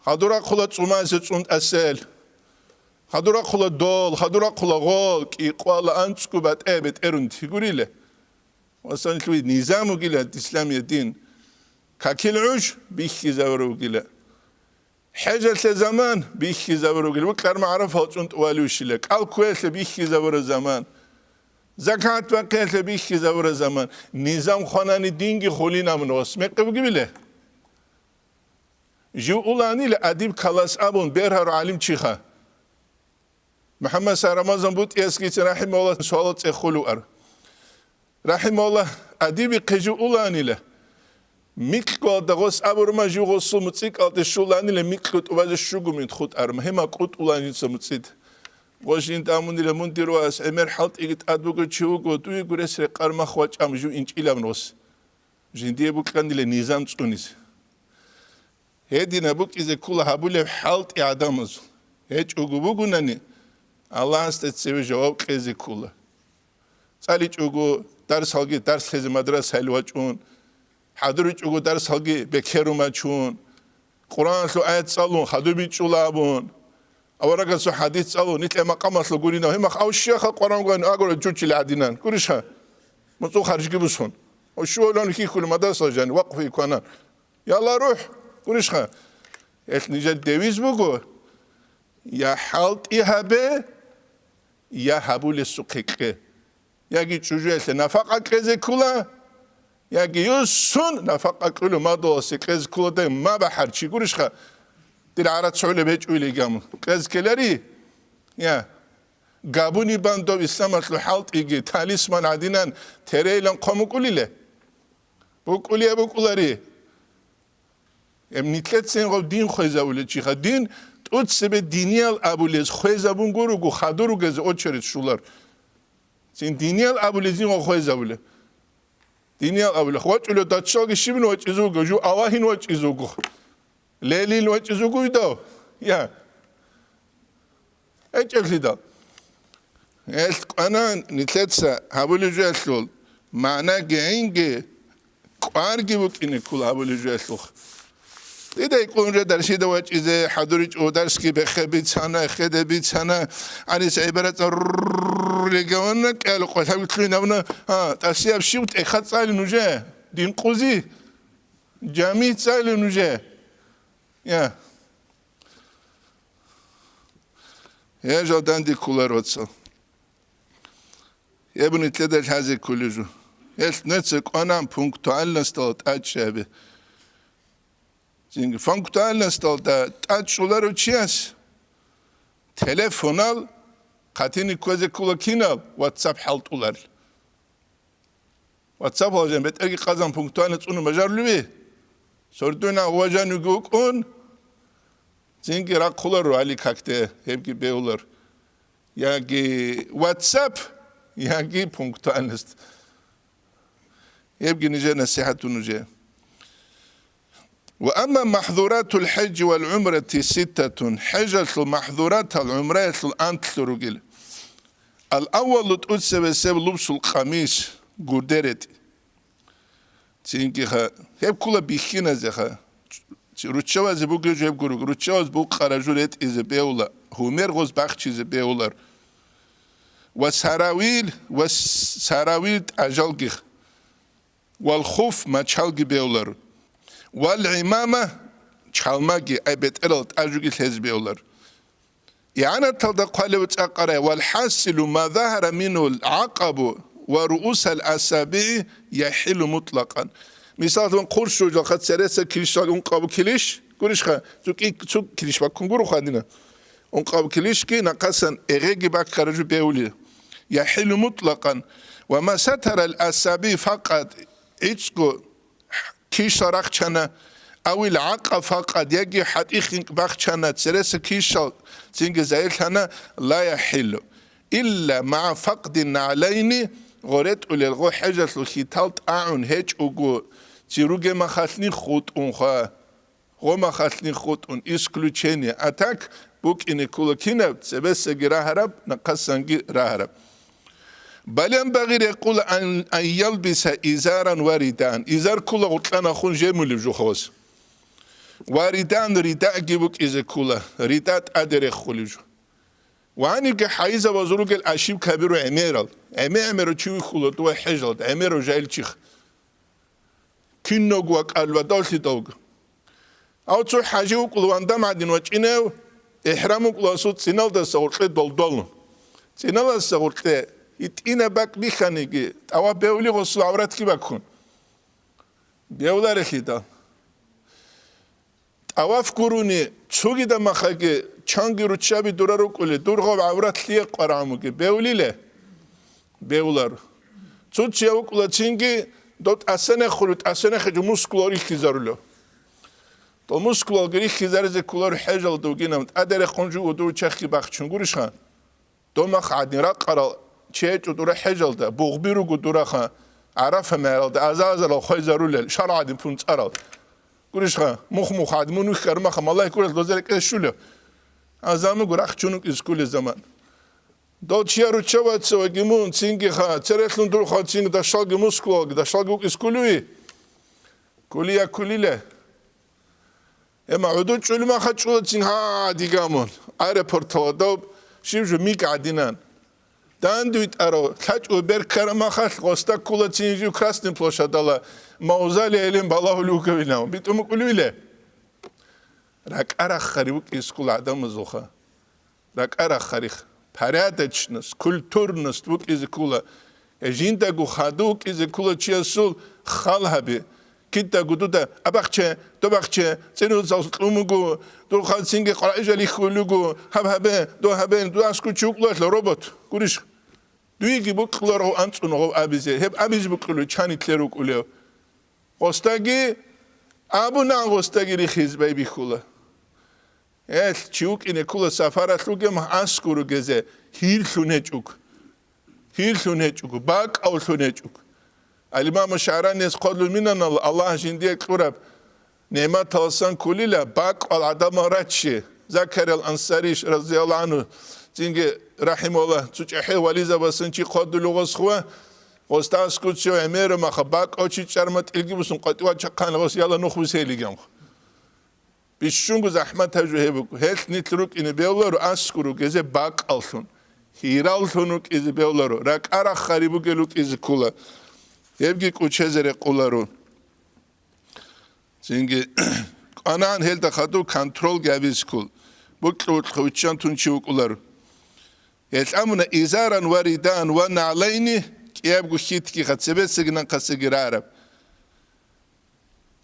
хадур рахъула цӀумазе цӀун тӀасел, хадур рахъула дол, хадур рахъула гъол, кӀикъвала анцӀго батӀе бетӀерун тигурила. Ва санлъуй низам вугила исламият дин, какил гӀуж бихьизавар вугила. ХӀежалъе заман бихьизабураб бугел, букьарма ГӀарафал цӀун тӀувалиущила, кӀал кквеялъе бихьизабураб заман, закат бахъиялъе бихьизабураб заман, низам хванани динги хулин абун ва смекъи бугебиле? Жив уланила адиб калас абун бергьару гӀалимчиха. МухӀаммад Са-, Рамазан БутӀиясгицин рахӀимагьуллагь суалал цӀехулев ар. РахӀимагьуллагь, адибихъе жив уланила. Микьгоялда гъос абурма жив гъосул муцӀикӀалде щуланила микьго тӀубазе щуго минут хутӀарма. Гьема кӀутӀулан жинца муцӀид. Гъос жинда амунила, мун дир вас, гӀемер хӀалтӀиги тӀад буго чи вуго, дуе гурес рекъарма хвачӀам жив инчӀилаб гъос. Жиндие букьанила низам цӀунизе. Гьединаб букӀизе ккола гьабулеб хӀалтӀи гӀадамазул. ГьечӀого бугунани, Аллагьасда цеве жаваб кьезе ккола. ЦӀаличӀого дарсалги дарс лъезе мадрасаялъ вачӀун, хӀадуричӀого дарсалги бекерумачун, Къуръаналъул аят цӀалун, хадуб бичӀчӀула абун, аварагасул хадис цӀалун, нилъер макъамалъул гуринав, гьеб мах ав щияха къварангван агура жучил гӀадинан. Гурищха? МуцӀул харжги бусун. Ва щуалан хихьули мадрасала жани, вакъфи кванан. Яла рухӀ, гурищха? Гьелъ нижер девиз буго: я хӀалтӀи гьабе, я гьабулесухъе кье. Яги чӀужуялъе нафакъа кьезе ккула, яги юссун нафакъа кьулев мадугьаласе кьезе ккуладай ма бахӀар чи, гурищха, дир гӀарац гьолеб гьечӀо илигамун. Кьезе ккелари? Я. Габуни бандов исламалъул хӀалтӀиги талисман гӀадинан терейилан хъван букӀулиле? БукӀулия букӀулари. Эм, нилъецин гъов дин хвезавулев чиха. Дин тӀуцебе диниял абулез хвезабун гуруго, хадур ругезе очередь щулар. Цин диниял абулезин гъов хвезавулев. Диниял абулев. ВачӀулев даччалги щибин вачӀизе вуго, жу авагьин вачӀизе вуго. Лелил вачӀизе вуго видав? Я. ГьечӀеблъидал. Гьелъ кӀванан нилъеца гьабулев жуялъул магӀна гьенги кӀварги букӀине ккола гьабулев жуялъулха. Дида икӀун жо дарсида вачӀизе, хӀадуричӀо дарсги бехе бицана, хеде бицана, гьанис гӀибарат регаванна кӀел къвалъаби лъугьинабуна, а, тӀасияб щив тӀеха цӀали нужее, дин къузи, жами цӀали нужее. Я. Гье, жал данде кколар, вацал. Гьеб нилъеда лъазе кколев жо. Гьелъ нуца кӀванан пунктуальносталда тӀачӀчӀи гьабе. Цинги пунктуальносталда тӀачӀчӀуларев чияс телефонал хъатине кквезе ккола кинаб? WhatsApp хӀалтӀуларел. WhatsApp-ал жан бетӀерги къазан пунктуально цӀунун бажарулеби? Сордуна гъважануги вукӀун, цинги рахъуларо гьали какде, гьебги бегьулар. Яги WhatsApp, яги пунктуальность. Гьебги нижер насихӀатун нужее. Ва амма махзуратул хӀажжи вал гӀумрати ситтатун, хӀежалъул махзуратал гӀумраялъул антлъу ругел. Ал-аввалу, тӀуцебесеб, лубсул къамис, гурде ретӀи. Цинги ха, гьеб ккула бихьиназеха. Руччабазе бугев жо гьеб гуруг, руччабаз букъара жо ретӀизе бегьула, гьумер гъоз бахчизе бегьулар. Ва саравил, ва с-, саравил тӀажалги ха. Вал хуф, мачалги бегьулар. Вал гӀимама, чалмаги, ай бетӀерал тӀажуги лъезе бегьулар. ИгӀанаталда хъвалев цӀакъарай: «Вал хӀасилу ма загьара мингьул гӀакъабу ва руусал асабигӀи яхӀилу мутӀлакъан». Мисаллъун, хъурщужалха цереса килищал ункъабу килищ, гурищха, цукӀи-, цу килищ баккун гуро хадина. Ункъабу килищги нахъасан эгъеги баккара жо бегьули. ЯхӀилу мутӀлакъан. Ва ма сатарал асаби факъат, гӀицӀго кишал рахчана, авил гӀакъа факъат, яги хӀатӀихъ инкъ бахчана, цереса кишал цинги загьирлъана, ла яхӀиллу. Илла магӀа факъдин нагӀлайни, гъоретӀулел гъо хӀежалъул хьитал тӀагӀун гьечӀого, ци ругемахалъни хутӀунха. Гъомахалъни хутӀун, исключение. А так, букӀине ккола кинаб, цебесаги рагьараб, нахъасанги рагьараб. Балян багъи рекъула ан, ан ялбиса изаран ва ридаан. Изар ккула гъуркьанахун жемулев жухъос. Ва ридаан, ридаги букӀизе ккула, рида тӀаде реххулев жо. Ваниги хӀайзабаз ругел ашиб кабиру гӀемерал. ГӀеме-гӀемеру чи вихьула дуе хӀежалда, гӀемеру жайилчихъ. Киного вакӀал ва давлъидалго. Гьав цо хӀажи вукӀула вандам гӀадин вачӀинев, ихӀрам вукӀула асул цӀиналдаса гъоркье долдолун. ЦӀиналдаса гъоркье гьитӀинаб бакӀ бихьаниги, тӀаваф бегьули гъосул гӀавратги баккун. Бегьуларелъидал. ТӀаваф гурони, цогидаб махаги чанги руччаби дура рукӀули, дур гъоб гӀаврат лъие къварагӀамуги, бегьулиле? Бегьуларо. Цо чияв вукӀула цинги, дов тӀасанехъулев, тӀасанехъичӀо мускулал рихьизарулев. Дол мускулалги рихьизаризе кколаро хӀежалда вугинаб, тӀаде рехун жуго дур чехги бахчун гурищха? Домах гӀадин ракъарал чи гьечӀо дура хӀежалда, бугъби руго дураха, ГӀарафа мегӀералда аза-азарал хвезарулел, шаргӀ гӀадин пунцӀарал. Гурищха, мух-мух гӀадин мун вихьармаха, малаик гурел дозе рекӀел щулев. Азамуго рахчун вукӀиз ккулел заман. Дол чияр руччабаца ваги мун, цинги ха, церехлъун дурхъан цинги дашалги мускулалги, дашалги вукӀис кулуи? Кулия кулиле. Эма гӀуду чӀулимаха чӀулацин гьа дигамун. Аэропортала дав щиб жо миг гӀадинан. Дандуй тӀаро, лъачӀо берккарамахалъ гъоста ккулацин жив Красный площадала мавзолей гьелин балагьулев вугевилан. БитӀун букӀулевиле? РакӀа рахъари вукӀис ккула гӀадамазулха. РакӀа рахъарих, порядочность, культурность вукӀизе ккула. Э, жиндаго хадув вукӀизе ккула чиясул хал гьаби. Кидаго дуда абахче, добахче, цӀинузал кьун буго, дурхъан цинги къваригӀижал ихьулего, гьаб гьабе, доб гьабе, дудасго чи вукӀуларила робот, гурищ? Дуеги букӀуларо анцӀун гъов абизе, гьеб абизе букӀулев чанитлъер вукӀулев. Гъостаги абуна, гъостаги рихизе байбихьула. Гьелъ чи вукӀине ккула сапаралъ вугев мах аскӀор ругезе, гьирлъун гьечӀого. Гьирлъун гьечӀого, бакӀавлъун гьечӀого. Ал-Имаму ШагӀранияс хъвалун минанал Аллагь жиндие кьураб нигӀматаласан кколила бакӀал гӀадамал раччи. Закариял Ансариш, разияллагьу гӀангьу, цинги, рахӀимагьуллагь, цо чӀехӀел вализабасан чи хъвадулев гъосхъва, гъосда аскӀуцев гӀемераб маха бакӀав чи чӀарма тӀилги бусун къватӀивачахъан гъос яла нух бусейлигамха. Бищунго захӀмат гьаб жо гьеб буго. Гьелъ нилъ рукӀине бевларо аскӀор ругезе бакӀаллъун, гьираллъун рукӀизе бевларо, ракӀа рахъари бугел рукӀизе ккула. Гьебги кӀучезе рекъоларо. Цинги кӀванагӀан гьелда хадув контролги гьабизе ккол. Букьа-букьа виччан тун чи вукӀуларо. Гьелъ амуна изаран ва ридаан ва нагӀлайни, кӀиябго хьитги ха цебесаги нахъасаги рараб.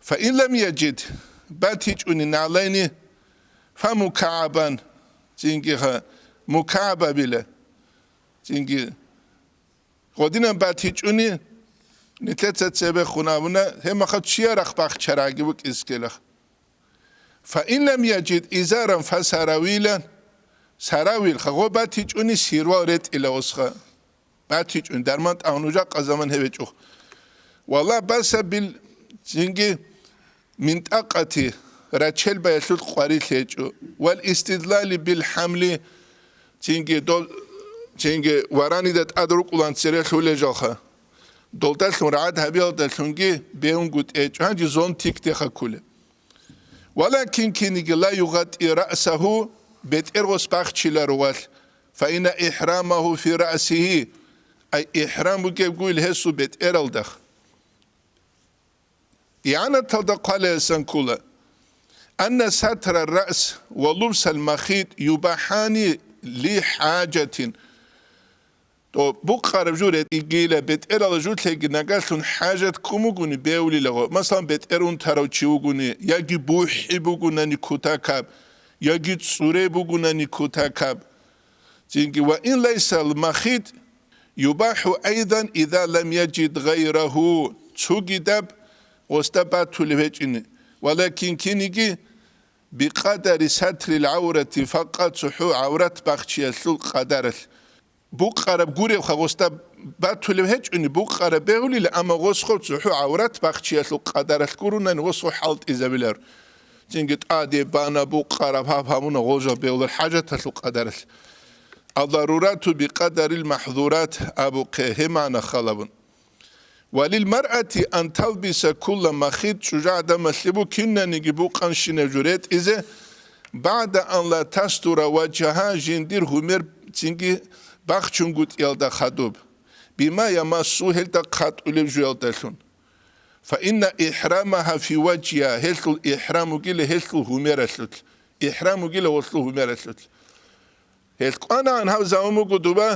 Фаин лам яжид, батичӀони нагӀлайни, фамукагӀабан, цинги ха мукагӀабабила, цинги гъодинан батичӀони, нилъеца цебехун абуна, гьеб махалъ чияр рахъ бахчарагӀаги букӀизе ккелаха. Фаин лам яжид изаран фасаравилан, саравил ха гъо батичӀони сирвал ретӀила гъосха. БатичӀун, дарман тӀагьун жакъа заман гьев гьечӀо. Ва ла баса бил, цинги минтӀакъати, рачел баялъул къварилъи гьечӀо. Вал истидлали бил хӀамли, цинги дол, цинги варанида тӀад рукӀулан церехъулел жалха. Долдалъун рагӀад гьабиялдалъунги бегьунгутӀи гьечӀо, гьанже зонтикде хакулеб. Валакин киниги ла югъатӀи раъсагьу, бетӀергъос бахчиларо валъ, фаина ихӀрамагьу фи раъсигьи, ай ихӀрам бугебгойил гьесул бетӀералдахъ. ИгӀанаталда хъвалеясан ккула, анна сатра раъс ва лубсал махит юбахӀани ли хӀажатин. То букъараб жу ретӀигила, бетӀерала жулъеги нагагьлъун хӀажат ккун бугони бевлилаго, масалан, бетӀер унтарав чи вугони, яги бухӀи бугунани кутакаб, яги цӀуре бугунани кутакаб. Цинги, ва ин лайсал махит юбахӀу айдан иза лам яжид гъайрагьу, цогидаб гъосда батулеб гьечӀин, валакин киниги бикъадари сатрил гӀаврати, факъат цохӀо гӀаврат бахчиялъул къадаралъ. Букъараб гуребха гъосда батулеб гьечӀони, букъараб бегьулила, амма гъосхъо цохӀо гӀаврат бахчиялъул къадаралъ гурунани гъосхъо хӀалтӀизабилар. Цинги тӀаде бана букъараб гьаб гьабуна гъожа бегьулар хӀажаталъул къадаралъ. Алдарурату бикъадарил махӀзурат абухъе гьеб магӀна халабун. Ва лил маръати ан талбиса кулла махит, чӀужугӀаданалъе букиннаниги букъанщинаб жо ретӀизе, багӀда ан ла тастура важгьагьа, жиндир гьумер цинги бахчунгутӀиялда хадуб, бима ямассу, гьелда хъатӀулеб жуялдалъун. Фа инна ихӀрамагьа фи важгьигьа, гьелъул ихӀрам вугила гьелъул гьумералъулъ, ихӀрам вугила гьелъул гьумералъулъ. Гьел кӀванагӀан гьав заман буго дуба,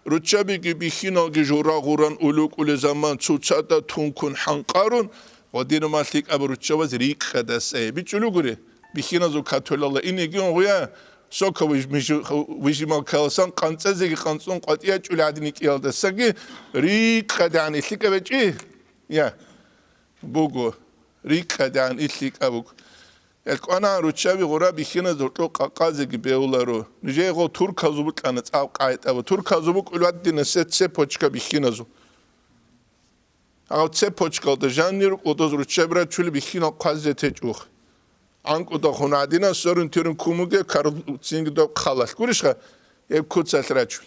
руччабиги бихьиналги жура гъуран улукӀулел заман, цоцазда тункун хӀанкъарун, ва динумал лъикӀаб руччабаз рикӀкӀадаса гьеб бичӀчӀулугури, бихьиназул католала инеги унгъуя, сока виж-, миж-, вижимал каласан къанцӀазеги къанцӀун къватӀиячӀули гӀадин икӀиялдасаги рикӀкӀадегӀан иллъикӀаб гьечӀи? Я, буго, рикӀкӀадегӀан иллъикӀаб буго. Гьел кӀванагӀан руччаби гъура бихьиназул кьо къакъазеги бегьуларо. Нижее гъо турказул букӀана цӀакъ къагӀитӀаба. Турказул букӀулеб гьадинаб цепочка бихьиназул. Гьав цепочкалда жанни рукӀ, гъодоз руччаби рачулеб бихьинал хъвазе течӀухъ. ГӀанкӀудахун гӀадинаб сорун-тирун кумуге кар-, цинги доб хъалалъ. Гурищха? Гьеб куцалъ рачул.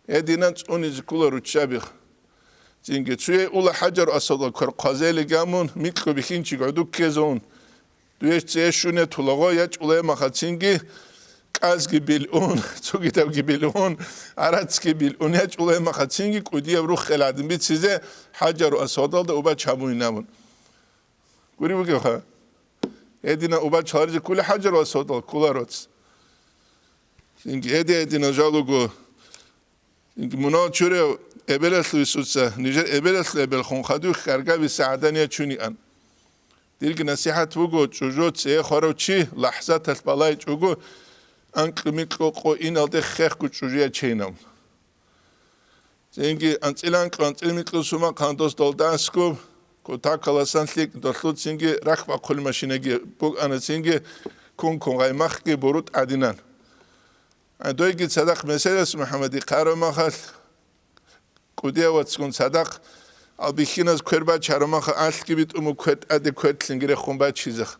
Гьединан цӀунизе ккола руччабихъ. Цинги цуе ула хӀажару асвадал квер хъвазелеги амун, микьго бихьинчиги гӀодуккезун. Дуе цее щунетулаго ячӀулаемахъацинги, кӀазги билун, цогидабги билун, арацги билун ячӀулаемахъацинги, кӀудияб руххел гӀадин бицизе хӀажару асвадалда убач гьабуйин абун. Гури бугевха? Гьедина убач гьаризе ккули хӀажару асвадал ккула роц. Цинги гьеди-гьедина жалуго. Мунал чурев эбелалъуве суца, нижер эбелалъул эбелхун хадуй хьаргабиса гӀадан ячуниан. Дирги насихӀат буго, чӀужу цее хварав чи лахӀзаталъ балайчӀого, анкьу-микьу къо иналде хехго чӀужу ячейнав. Цинги анцӀила анкьу, анцӀила микьу сумахъ гьандос долдасго, кутакаласан лъикӀ долъуцинги рахь бахъулеб машинаги букӀана, цинги кун-кун гъай махги буру тӀадинан. Дойги цадахъ меседас МухӀаммади хъарамахалъ, кӀудияв вацгун цадахъ, ал бихьиназ квер бачарамаха, алъги битӀуму квер тӀаде квер лъингирехун бачизех.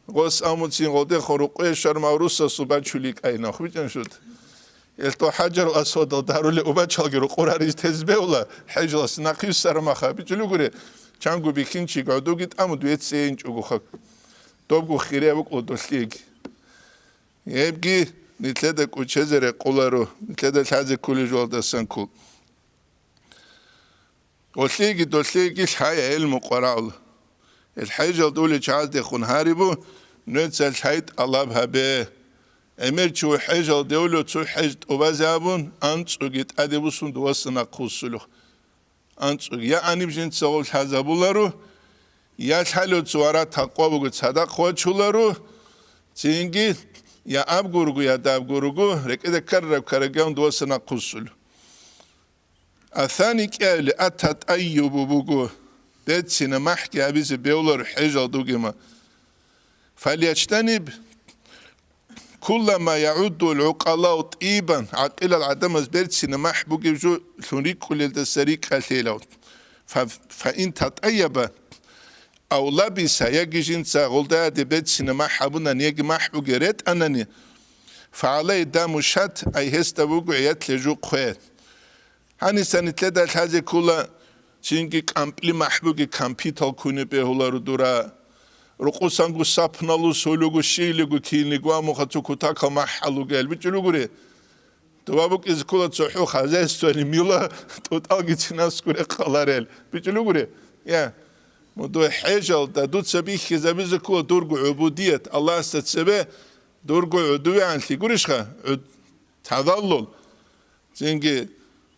Гъос амуцин гъолдехун рукъуе шармав русасул бачули кӀайнахъ бичӀан шут. Элъо хӀажарул асвадал даруле убачалги рукъурариз тез бевла, хӀежалас нахъисарамаха бичӀулугури, чанго бихьинчи гӀодуги тӀаму дуецейин чӀугухъак. Добго хире букӀла долъиги. Гьебги нилъеда кӀучезе рекъоларо, нилъеда лъазе кколей жугьалдасан ккол. Гъолъиги долъиги лъай гӀелму къварал. Ил хӀежалда улей чагӀаздехун гьарибу, нуца лъай тӀалаб гьабе. ГӀемер чи хӀежалде улев цо хӀеж тӀубазе абун, анцӀуги тӀаде бусун дуваса нахъвуссулев. АнцӀуги я гьаниб жинца гъов лъазабуларо, я лъалев цо вара такъва буго цадахъ вачуларо, цинги я абгурго, я дабгурго, рекӀеда ккараб ккараган дуваса нахъвуссулев. Асани кӀиабили ат-татӀайюбу буго, берцина махӀги гьабизе бевлар хӀежал дугема. Фальячтаниб кулла ма ягӀуддул гӀукъалау тӀибан, гӀакъилал гӀадамаз берцина махӀ бугеб жо лъун рикӀкӀулелдаса рикӀкӀалъейилав. Фа-, фаин татӀайяба ав лабиса, яги жинца гъолдаде берцина махӀ гьабунани, яги махӀ бугеб ретӀанани, фагӀалай даму шат, ай гьесда буго гӀиятлъе жо хъве. Гьаниса нилъеда лъазе ккола, цинги кӀампӀли махӀ бугеб кампитал куни бегьуларо дура. Рукъусанго сапналу солего щийлего кинлего амуха цо кутакал махӀ гьалугел бичӀулугури. Дуба букӀизе ккола цохӀо хозяйствоялъе мила тӀутӀалги цинасго рекъаларел бичӀулугури. Я, мудуй хӀежалда дуца бихьизабизе ккола дурго гӀубудият Аллагьасда цебе, дурго гӀудувегӀанлъи гурищха? ГӀуд-, таваллул. Цинги,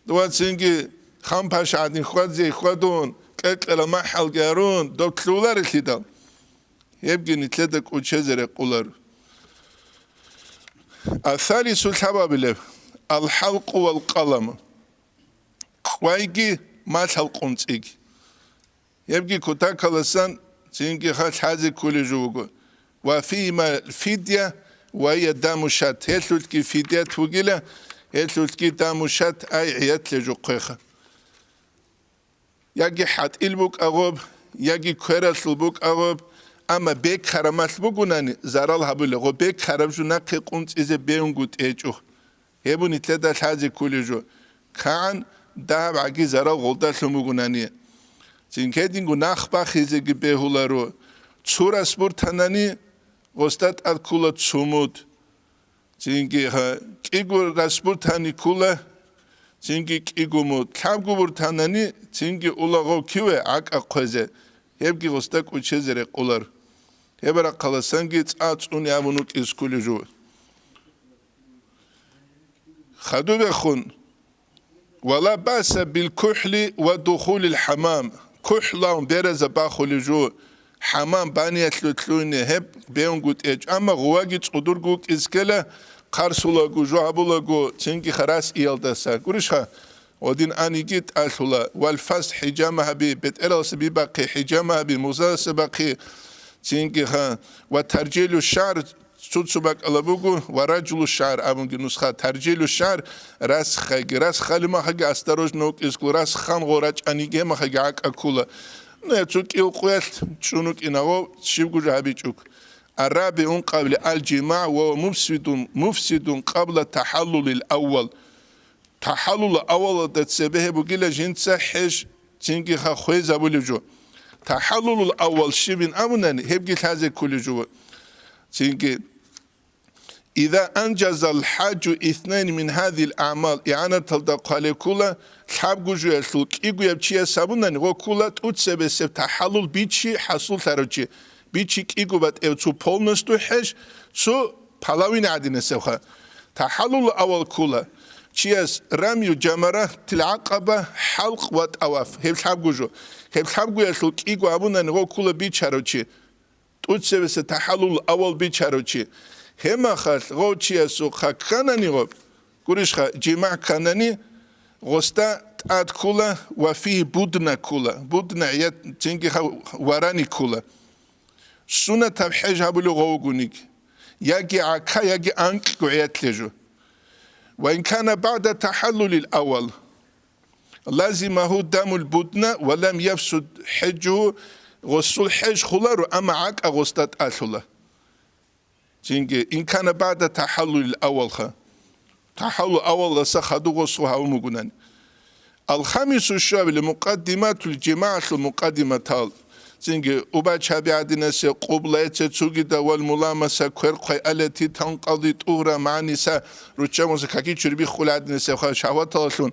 ва цинги хан-паша гӀадин хьвадзе хьвадун, кьекьела махӀалги гьарун, доб лъугьуларелъидал, гьебги нилъеда кӀучезе рекъулар. Асалису лъабабилеб, алхӀалкъу вал къаламу, кьвайги малъал къунцӀиги. Гьебги кутакаласан цинги ха лъазе кколей жо вуго. Ва фима фидя ва я даму шат. Гьелъулъги фидият вугила, гьелъулъги даму шат ай гӀиятлъе жухъеха. Яги хӀатӀил букӀагъоб, яги квералъул букӀагъоб, амма бекарамалъ бугунани, зарал гьабуле, гъо бекараб жо нахъе къунцӀизе бегьунгутӀи гьечӀо. Гьеб нилъеда лъазе кколей жо, кагӀан дагьаб гӀаги зарал гъолдалъун бугунани. Цинги гьединго нах бахизеги бегьуларо. Цо рас буртанани, гъосда тӀад ккула цо муд. Цинги, гьа, кӀиго рас буртани ккула, цинги кӀиго муд. Лъабго буртанани, цинги ула гъов киве гӀакӀа хъвезе, гьебги гъосда кӀучезе рекъулар. Гьеб рахъаласанги цӀа цӀуни абун вукӀиз кколей жо. Хадубехун, вала баса бил кухӀли ва духулил хӀамам. КухӀ лавун бераза бахулей жо, хӀамам баниялъул лъугьине гьеб бегьунгутӀи гьечӀо, амма гъуваги цӀудурго вукӀиз ккела, хъарсулаго, жо гьабулаго, цинги харас иялдаса. Гурищха? Гъодин аниги тӀалъула, вал фас хӀижама гьаби, бетӀералса бибахъи, хӀижама гьаби, музалса бахъи, цинги ха, ва таржилу шар, цуцу бакӀала буго, ва раджулу шар абунги нусха, таржилу шар, расхаги, расхали махаги осторожно вукӀизкул, расхан гъо рачӀаниги гьемахаги гӀакӀа ккула. Ну, я цо кӀил къуялъ чӀун вукӀинагъо, щибго жо гьабичӀук. Араби ункъабли аль-жимагӀ ва муфсидун, муфсидун къабла тахӀаллулил аввал. ТахӀаллул авалалда цебе гьеб бугила жинца хӀеж цинги ха хвезабулев жо. ТахӀаллулул авал щибин абунани, гьебги лъазе ккулев жо. Цинги, иза анжазал хӀажу иснайн мин гьазил аъмал, игӀанаталда хъвалеб ккула, лъабго жоялъул кӀигояб чияс абунани, гъо ккула тӀуцебесеб тахӀаллул бичи хӀасуллъарав чи, бичи кӀиго батӀев цо полностью хӀеж, цо половина гӀадинасевха. ТахӀаллул авал ккула чияс рамю жамаратил гӀакъаба, хӀалкъ ва тӀаваф, гьеб лъабго жо. Гьеб лъабгоялъул кӀиго абунани гъо ккула бичарав чи, тӀуцебесеб тахӀаллул авал бичарав чи. Гьебмахалъ гъов чиясухъа кканани гъо, гурищха, жимагӀ кканани, гъосда тӀад ккула ва фигьи будна ккула. Будна гӀият-, цинги ха варани ккула. Сунатаб хӀеж гьабулев гъов вугониги, яги гӀака, яги анкьго гӀиятлъе жо. Ва ин кана баъда тахӀаллулил авал лазимагьу дамул будна ва лам яфсуд хӀежугьу, гъосул хӀеж хуларо, амма гӀакӀа гъосда тӀалъула. Цинги, ин кана баъда тахӀаллулил авалха, тахӀаллул авалдаса хадуб гъосул гьавун бугунани. Алхамису щуабили мукъаддиматул жимагӀалъул мукъаддиматал. Цинги, убач гьаби гӀадинасе, къубла эце цугида вал муламаса, квер хъвай алати, танкъалди, тӀугьра, маниса, руччаб муса каки чури биххули гӀадинасе, ха шагьваталалъун.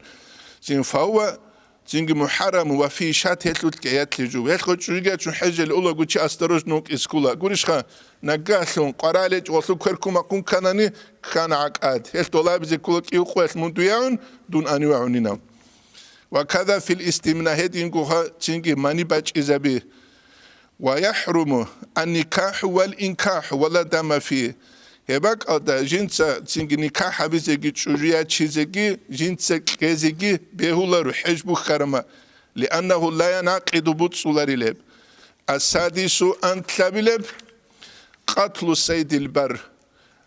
Цин фавва, цинги мухӀаррам ва фи шат гьелъулъ гӀиятлъи жу. Гьелъго чӀужугачун хӀежел улаго чи осторожно вукӀис ккула. Гурищха, нагагьлъун къваралечӀ гъолъу кверкун макъун кканани, ккана гӀакӀад. Гьелъ долабизе ккула кӀиукъуялъ мун дуягӀун, дун анивагӀунинав. Ва када фил истимна, гьединго ха цинги мани бачӀизаби. Ва яхӀруму ан-никахӀу вал инкахӀу ва ла дама фи. Гьеб бакӀалда жинца цинги никахӀ гьабизеги чӀужу ячизеги жинца кьезеги бегьуларо хӀеж бухьарама, лианнагьу ла янакъиду буцӀцӀуларилеб. Ас-садису анлъабилеб, къатлу сайдил бар.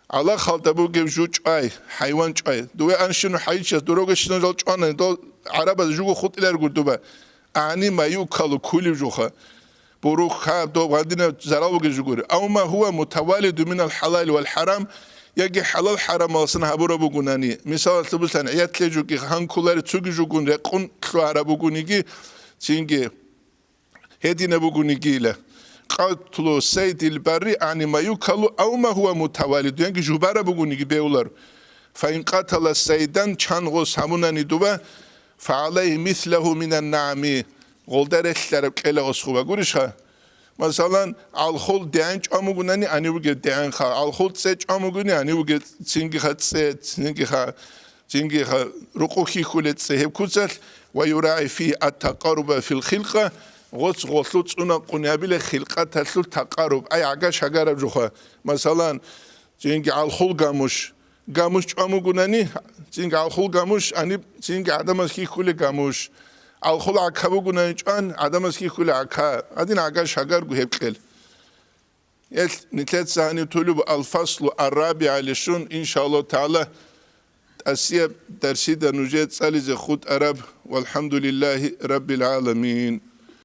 Алахалда бугев жу чӀвай, хӀайван чӀвай. Дуве анщину хӀайчияс дурого щинал жал чӀванани, дол гӀарабаз жуго хутӀиларгур дуба. Ани ма юкалу кулив жуха. Бурух, хаб, доб гъадинаб зарал бугев жугури. Ав ма гьува мутавалиду минал хӀалали вал хӀарам, яги хӀалал-хӀарамалсан гьабураб бугунани. Мисалалъе бусан, гӀиятлъе жуги гьанкулари цуги жугун рекъун лъугьараб бугуниги, цинги гьединаб бугунигила. Къатлу сайдил барри ани ма юкалу ав ма гьува мутавалиду, янги жубараб бугуниги беулар. Фаин къатала сайдан чан гъос гьамунани дуба, фагӀалайгьи мислагьу минан нагӀми, гъолда релълъараб кьела гъос хуба гурищха? Масалан, гӀалхул дегӀен чӀван бугунани ани вугев дегӀенха, гӀалхул цӀе чӀван бугуни ани вугев цингиха цӀе, цингиха Цинги ха рукъу хьихьулел цӀе гьеб куцалъ, ва юрагӀи фи ат-такъаруба фил хилкъа, гъоц гъолъул цӀунакъунабиле хилкъаталъул такъаруб, ай гӀагаш гьагараб жуха. Масалан, цинги гӀалхул гамуш, гамуш чӀван бугунани, цинги гӀалхул гамуш, гьаниб цинги гӀадамаз хьихьуле гамуш. ГӀалхул гӀака бугунани чӀван, гӀадамаз хьихьуле гӀака. Гьадин гӀагаш гьагаргу гьеб кьел. Эл, нилъеца гьанив тулиб алфаслу аррабигӀали щун, иншааллагьу тагӀала, тӀасияб дарсида нужее цӀализе хутӀараб. Валхамдулиллагьи раббил гӀаламин.